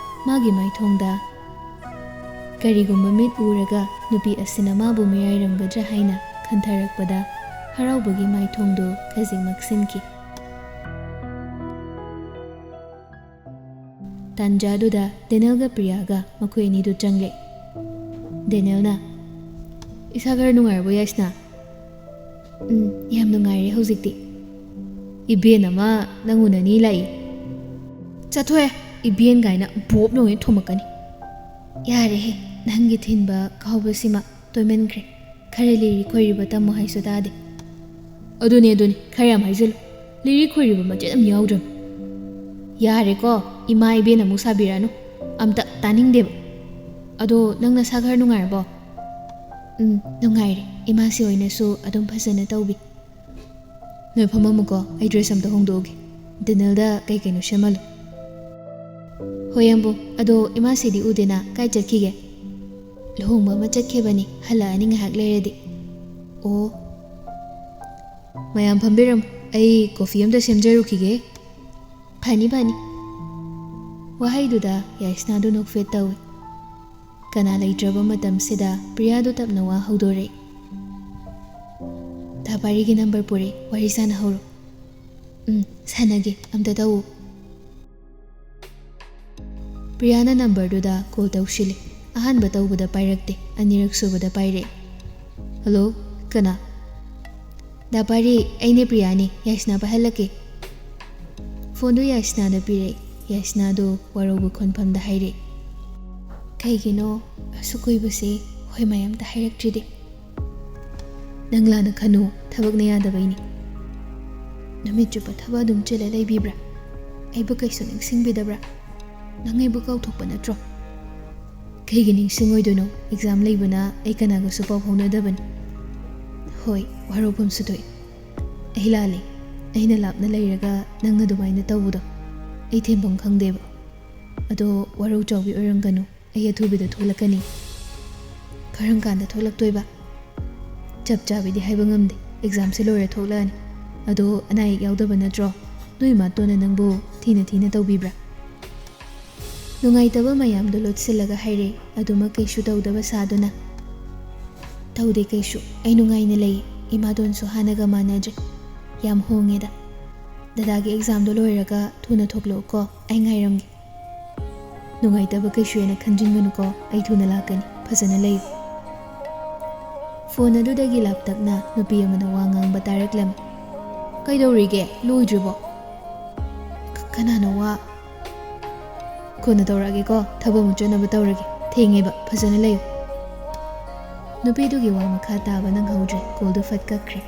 ꯃꯥꯒꯤ ꯃꯥꯏꯊꯣꯡꯗ ꯀꯔꯤꯒꯨꯝꯕ ꯃꯤꯠ ꯎꯔꯒ ꯅꯨꯄꯤ ꯑꯁꯤꯅ ꯃꯥꯕꯨ ꯃꯤꯔꯥꯏꯔꯝꯒꯗ꯭ꯔꯥ ꯍꯥꯏꯅ ꯈꯟꯊꯔꯛꯄꯗ ꯍꯔꯥꯎꯕꯒꯤ ꯃꯥꯏꯊꯣꯡꯗꯨ ꯈꯖꯤꯛ ꯃꯛꯁꯤꯟꯈꯤ꯫ ꯇꯥꯟꯖꯥꯗꯨꯗ ꯗꯦꯅꯦꯜꯒ ꯄ꯭ꯔꯤꯌꯥꯒ ꯃꯈꯣꯏ ꯑꯅꯤꯗꯨ ꯆꯪꯂꯦ꯫ ꯗꯦꯅꯦꯜꯅ, "ꯏꯁꯥ ꯈꯔ ꯅꯨꯡꯉꯥꯏꯔꯕꯣ ꯌꯥꯏꯁꯅꯥ?" "ꯎꯝ, ꯌꯥꯝ ꯅꯨꯡꯉꯥꯏꯔꯦ ꯍꯧꯖꯤꯛꯇꯤ"꯫ "ꯏꯕꯦꯟ ꯑꯃ ꯅꯪ ꯎꯅꯅꯤ ꯂꯥꯛꯏ"꯫ "ꯆꯠꯊꯣꯛꯑꯦ, ꯏꯕꯦꯟ ꯀꯥꯏꯅ ꯕꯣꯞ ꯂꯣꯏꯅ ꯊꯣꯝꯃꯛꯀꯅꯤ"꯫ "ꯌꯥꯔꯦꯍꯦ, ꯅꯪꯒꯤ ꯊꯤꯟꯕ ꯀꯥꯎꯕꯁꯤꯃ ꯇꯣꯏꯃꯟꯈ꯭ꯔꯦ꯫ ꯈꯔ ꯂꯤꯔꯤ ꯈꯣꯏꯔꯤꯕ ꯇꯝꯃꯨ ꯍꯥꯏꯁꯨ ꯇꯥꯗꯦ"꯫ "ꯑꯗꯨꯅꯦ, ꯑꯗꯨꯅꯦ, ꯈꯔ ꯌꯥꯝ ꯍꯥꯏꯖꯤꯜꯂꯨ꯫ ꯂꯤꯔꯤ ꯈꯣꯏꯔꯤꯕ ꯃꯆꯦꯠ ꯑꯃ ꯌꯥꯎꯗ꯭ꯔꯕꯅꯤ"꯫ "ꯌꯥꯔꯦꯀꯣ, ꯏꯃꯥ ꯏꯕꯦꯟ ꯑꯃꯨꯛ ꯁꯥꯕꯤꯔꯛꯑꯅꯨ꯫ ꯑꯝꯇ ꯇꯥꯅꯤꯡꯗꯦꯕ꯫ ꯑꯗꯣ ꯅꯪ ꯅꯁꯥ ꯈꯔ ꯅꯨꯡꯉꯥꯏꯔꯕꯣ? ꯎꯝ, ꯅꯨꯡꯉꯥꯏꯔꯦ꯫ ꯏꯃꯥꯁꯤ ꯍꯣꯏꯅꯁꯨ ꯑꯗꯨꯝ ꯐꯖꯅ ꯇꯧꯕꯤ꯫ ꯅꯣꯏ ꯐꯝꯃꯝꯃꯨꯀꯣ, ꯑꯩ ꯗ꯭ꯔꯦꯁ ꯑꯝꯇ ꯍꯣꯡꯗꯣꯛꯎꯒꯦ꯫ ꯗꯦꯅꯦꯜꯗ ꯀꯩ ꯀꯩꯅꯣ ꯁꯦꯝꯍꯜꯂꯨ꯫ ꯍꯣꯏ ꯑꯝꯕꯨ, ꯑꯗꯣ ꯏꯃꯥꯁꯤꯗꯤ ꯎꯗꯦꯅ, ꯀꯥꯏ ꯆꯠꯈꯤꯒꯦ? ꯂꯨꯍꯣꯡꯕ ꯑꯃ ꯆꯠꯈꯤꯕꯅꯤ, ꯍꯜꯂꯛꯑꯅꯤ ꯉꯥꯏꯍꯥꯛ ꯂꯩꯔꯗꯤ꯫ ꯑꯣ, ꯃꯌꯥꯝ ꯐꯝꯕꯤꯔꯝꯃꯨ, ꯑꯩ ꯀꯣꯐꯤ ꯑꯝꯇ ꯁꯦꯝꯖꯔꯨꯈꯤꯒꯦ꯫ ꯐꯅꯤ ꯐꯅꯤ꯫ ꯋꯥꯍꯩꯗꯨꯗ ꯌꯥꯏꯁꯅꯥꯗꯨ ꯅꯣꯛꯐꯦꯠ ꯇꯧꯏ꯫ ꯀꯅꯥ ꯂꯩꯇ꯭ꯔꯕ ꯃꯇꯝꯁꯤꯗ ꯄ꯭ꯔꯤꯌꯥꯗꯨ ꯇꯞꯅ ꯋꯥ ꯍꯧꯗꯣꯔꯛꯏ꯫ ꯗꯥ ꯄꯥꯔꯤꯒꯤ ꯅꯝꯕꯔ ꯄꯨꯔꯛꯏ, ꯋꯥꯔꯤ ꯁꯥꯟꯅꯍꯧꯔꯣ꯫ ꯎꯝ, ꯁꯥꯟꯅꯒꯦ, ꯑꯝꯇ ꯇꯧꯑꯣ꯫ ꯄ꯭ꯔꯤꯌꯥꯅ ꯅꯝꯕꯔꯗꯨꯗ ꯀꯣꯜ ꯇꯧꯁꯤꯜꯂꯤ꯫ ꯑꯍꯥꯟꯕ ꯇꯧꯕꯗ ꯄꯥꯏꯔꯛꯇꯦ, ꯑꯅꯤꯔꯛ ꯁꯨꯕꯗ ꯄꯥꯏꯔꯛꯏ꯫ ꯍꯜꯂꯣ, ꯀꯅꯥ? ꯗꯥ ꯄꯥꯔꯤ, ꯑꯩꯅꯦ ꯄ꯭ꯔꯤꯌꯥꯅꯦ, ꯌꯥꯏꯁꯅꯥ ꯄꯥꯏꯍꯜꯂꯛꯀꯦ꯫ ꯐꯣꯟꯗꯨ ꯌꯥꯏꯁꯅꯥꯗ ꯄꯤꯔꯛꯏ꯫ ꯌꯥꯏꯁꯅꯥꯗꯨ ꯋꯥꯔꯧꯕ ꯈꯣꯟꯐꯝꯗ ꯍꯥꯏꯔꯛꯏ꯫ ꯀꯩꯒꯤꯅꯣ ꯑꯁꯨꯛ ꯀꯨꯏꯕꯁꯤ ꯍꯣꯏ ꯃꯥꯏ ꯑꯝꯇ ꯍꯥꯏꯔꯛꯇ꯭ꯔꯤꯗꯤ? ꯅꯪ ꯂꯥꯟꯅ ꯈꯟꯅꯨ, ꯊꯕꯛꯅ ꯌꯥꯗꯕꯩꯅꯤ꯫ ꯅꯨꯃꯤꯠ ꯆꯨꯞꯄ ꯊꯕꯛ ꯑꯗꯨꯝ ꯆꯤꯜꯂ ꯂꯩꯕꯤꯕ꯭ꯔꯥ? ꯑꯩꯕꯨ ꯀꯩꯁꯨ ꯅꯤꯡꯁꯤꯡꯕꯤꯗꯕ꯭ꯔꯥ? ꯅꯪ ꯑꯩꯕꯨ ꯀꯥꯎꯊꯣꯛꯄ ꯅꯠꯇ꯭ꯔꯣ? ꯀꯩꯒꯤ ꯅꯤꯡꯁꯤꯡꯉꯣꯏꯗꯣꯏꯅꯣ? ꯑꯦꯛꯖꯥꯝ ꯂꯩꯕꯅ ꯑꯩ ꯀꯅꯥꯒꯁꯨ ꯄꯥꯎ ꯐꯥꯎꯅꯗꯕꯅꯤ꯫ ꯍꯣꯏ, ꯋꯥꯔꯧꯐꯝꯁꯨ ꯊꯣꯛꯏ꯫ ꯑꯩ ꯂꯥꯜꯂꯦ꯫ ꯑꯩꯅ ꯂꯥꯞꯅ ꯂꯩꯔꯒ ꯅꯪ ꯑꯗꯨꯃꯥꯏꯅ ꯇꯧꯕꯗꯣ ꯑꯩ ꯊꯦꯝꯐꯝ ꯈꯪꯗꯦꯕ꯫ ꯑꯗꯣ ꯋꯥꯔꯧ ꯆꯥꯎꯕꯤ ꯑꯣꯏꯔꯝꯒꯅꯨ꯫ ꯑꯩ ꯑꯊꯨꯕꯤꯗ ꯊꯣꯛꯂꯛꯀꯅꯤ꯫ ꯀꯔꯝ ꯀꯥꯟꯗ ꯊꯣꯛꯂꯛꯇꯣꯏꯕ? ꯆꯞ ꯆꯥꯕꯤꯗꯤ ꯍꯥꯏꯕ ꯉꯝꯗꯦ꯫ ꯑꯦꯛꯖꯥꯝꯁꯦ ꯂꯣꯏꯔ ꯊꯣꯛꯂꯛꯑꯅꯤ꯫ ꯑꯗꯣ ꯑꯅꯥ ꯑꯌꯦꯛ ꯌꯥꯎꯗꯕ ꯅꯠꯇ꯭ꯔꯣ? ꯅꯣꯏ ꯏꯃꯥꯇꯣꯟꯅ ꯅꯪꯕꯨ ꯊꯤꯅ ꯊꯤꯅ ꯇꯧꯕꯤꯕ꯭ꯔꯥ? ꯅꯨꯡꯉꯥꯏꯇꯕ ꯃꯌꯥꯝꯗꯣ ꯂꯣꯠꯁꯤꯜꯂꯒ ꯍꯥꯏꯔꯦ, ꯑꯗꯨꯃꯛ ꯀꯩꯁꯨ ꯇꯧꯗꯕ ꯁꯥꯗꯨꯅ꯫ ꯇꯧꯗꯦ ꯀꯩꯁꯨ, ꯑꯩ ꯅꯨꯡꯉꯥꯏꯅ ꯂꯩ꯫ ꯏꯃꯥꯇꯣꯟꯁꯨ ꯍꯥꯟꯅꯒ ꯃꯥꯟꯅꯗ꯭ꯔꯦ, ꯌꯥꯝ ꯍꯣꯡꯉꯦꯗ꯫ ꯗꯗꯥꯒꯤ ꯑꯦꯛꯖꯥꯝꯗꯣ ꯂꯣꯏꯔꯒ ꯊꯨꯅ ꯊꯣꯛꯂꯛꯎꯀꯣ, ꯑꯩ ꯉꯥꯏꯔꯝꯒꯦ꯫ ꯅꯨꯡꯉꯥꯏꯇꯕ ꯀꯩꯁꯨ ꯍꯦꯟꯅ ꯈꯟꯖꯤꯟꯒꯅꯨꯀꯣ, ꯑꯩ ꯊꯨꯅ ꯂꯥꯛꯀꯅꯤ, ꯐꯖꯅ ꯂꯩꯌꯨ꯫ ꯐꯣꯟ ꯑꯗꯨꯗꯒꯤ ꯂꯥꯞꯇꯛꯅ ꯅꯨꯄꯤ ꯑꯃꯅ ꯋꯥ ꯉꯥꯡꯕ ꯇꯥꯔꯛꯂꯝꯃꯤ꯫ ꯀꯩꯗꯧꯔꯤꯒꯦ? ꯂꯣꯏꯗ꯭ꯔꯤꯕꯣ? ꯀ-, ꯀꯅꯥꯅꯣ ꯋꯥ? ꯀꯣꯟꯅ ꯇꯧꯔꯛꯑꯒꯦꯀꯣ, ꯊꯕꯛ ꯑꯃꯨꯛ ꯆꯠꯅꯕ ꯇꯧꯔꯒꯦ, ꯊꯦꯡꯉꯦꯕ, ꯐꯖꯅ ꯂꯩꯌꯨ꯫ ꯅꯨꯄꯤꯗꯨꯒꯤ ꯋꯥ ꯃꯈꯥ ꯇꯥꯕ ꯅꯪꯍꯧꯗ꯭ꯔꯦ, ꯀꯣꯜꯗꯨ ꯐꯠ ꯀꯛꯈ꯭ꯔꯦ꯫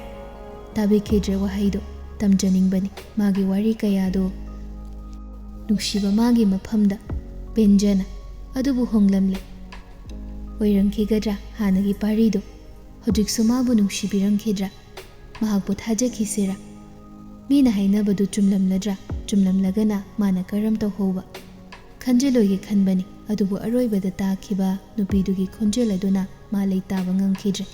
ꯇꯥꯕꯤꯈꯤꯗ꯭ꯔꯦ ꯋꯥꯍꯩꯗꯣ, ꯇꯝꯖꯅꯤꯡꯕꯅꯤ꯫ ꯃꯥꯒꯤ ꯋꯥꯔꯤ ꯀꯌꯥꯗꯣ ꯅꯨꯡꯁꯤꯕ ꯃꯥꯒꯤ ꯃꯐꯝꯗ ꯄꯦꯟꯖꯅ꯫ ꯑꯗꯨꯕꯨ ꯍꯣꯡꯂꯝꯂꯦ꯫ ꯑꯣꯏꯔꯝꯈꯤꯒꯗ꯭ꯔꯥ ꯍꯥꯟꯅꯒꯤ ꯄꯥꯔꯤꯗꯨ? ꯍꯧꯖꯤꯛꯁꯨ ꯃꯥꯕꯨ ꯅꯨꯡꯁꯤꯕꯤꯔꯝꯈꯤꯗ꯭ꯔꯥ? ꯃꯍꯥꯛꯄꯨ ꯊꯥꯖꯈꯤꯁꯤꯔꯥ? ꯃꯤꯅ ꯍꯥꯏꯅꯕꯗꯨ ꯆꯨꯝꯂꯝꯂꯗ꯭ꯔꯥ? ꯆꯨꯝꯂꯝꯂꯒꯅ ꯃꯥꯅ ꯀꯔꯝ ꯇꯧꯍꯧꯕ? ꯈꯟꯖꯤꯜꯂꯣꯏꯒꯦ ꯈꯟꯕꯅꯤ, ꯑꯗꯨꯕꯨ ꯑꯔꯣꯏꯕꯗ ꯇꯥꯈꯤꯕ ꯅꯨꯄꯤꯗꯨꯒꯤ ꯈꯣꯟꯖꯦꯜ ꯑꯗꯨꯅ ꯃꯥ ꯂꯩꯇꯥꯕ ꯉꯝꯈꯤꯗ꯭ꯔꯦ꯫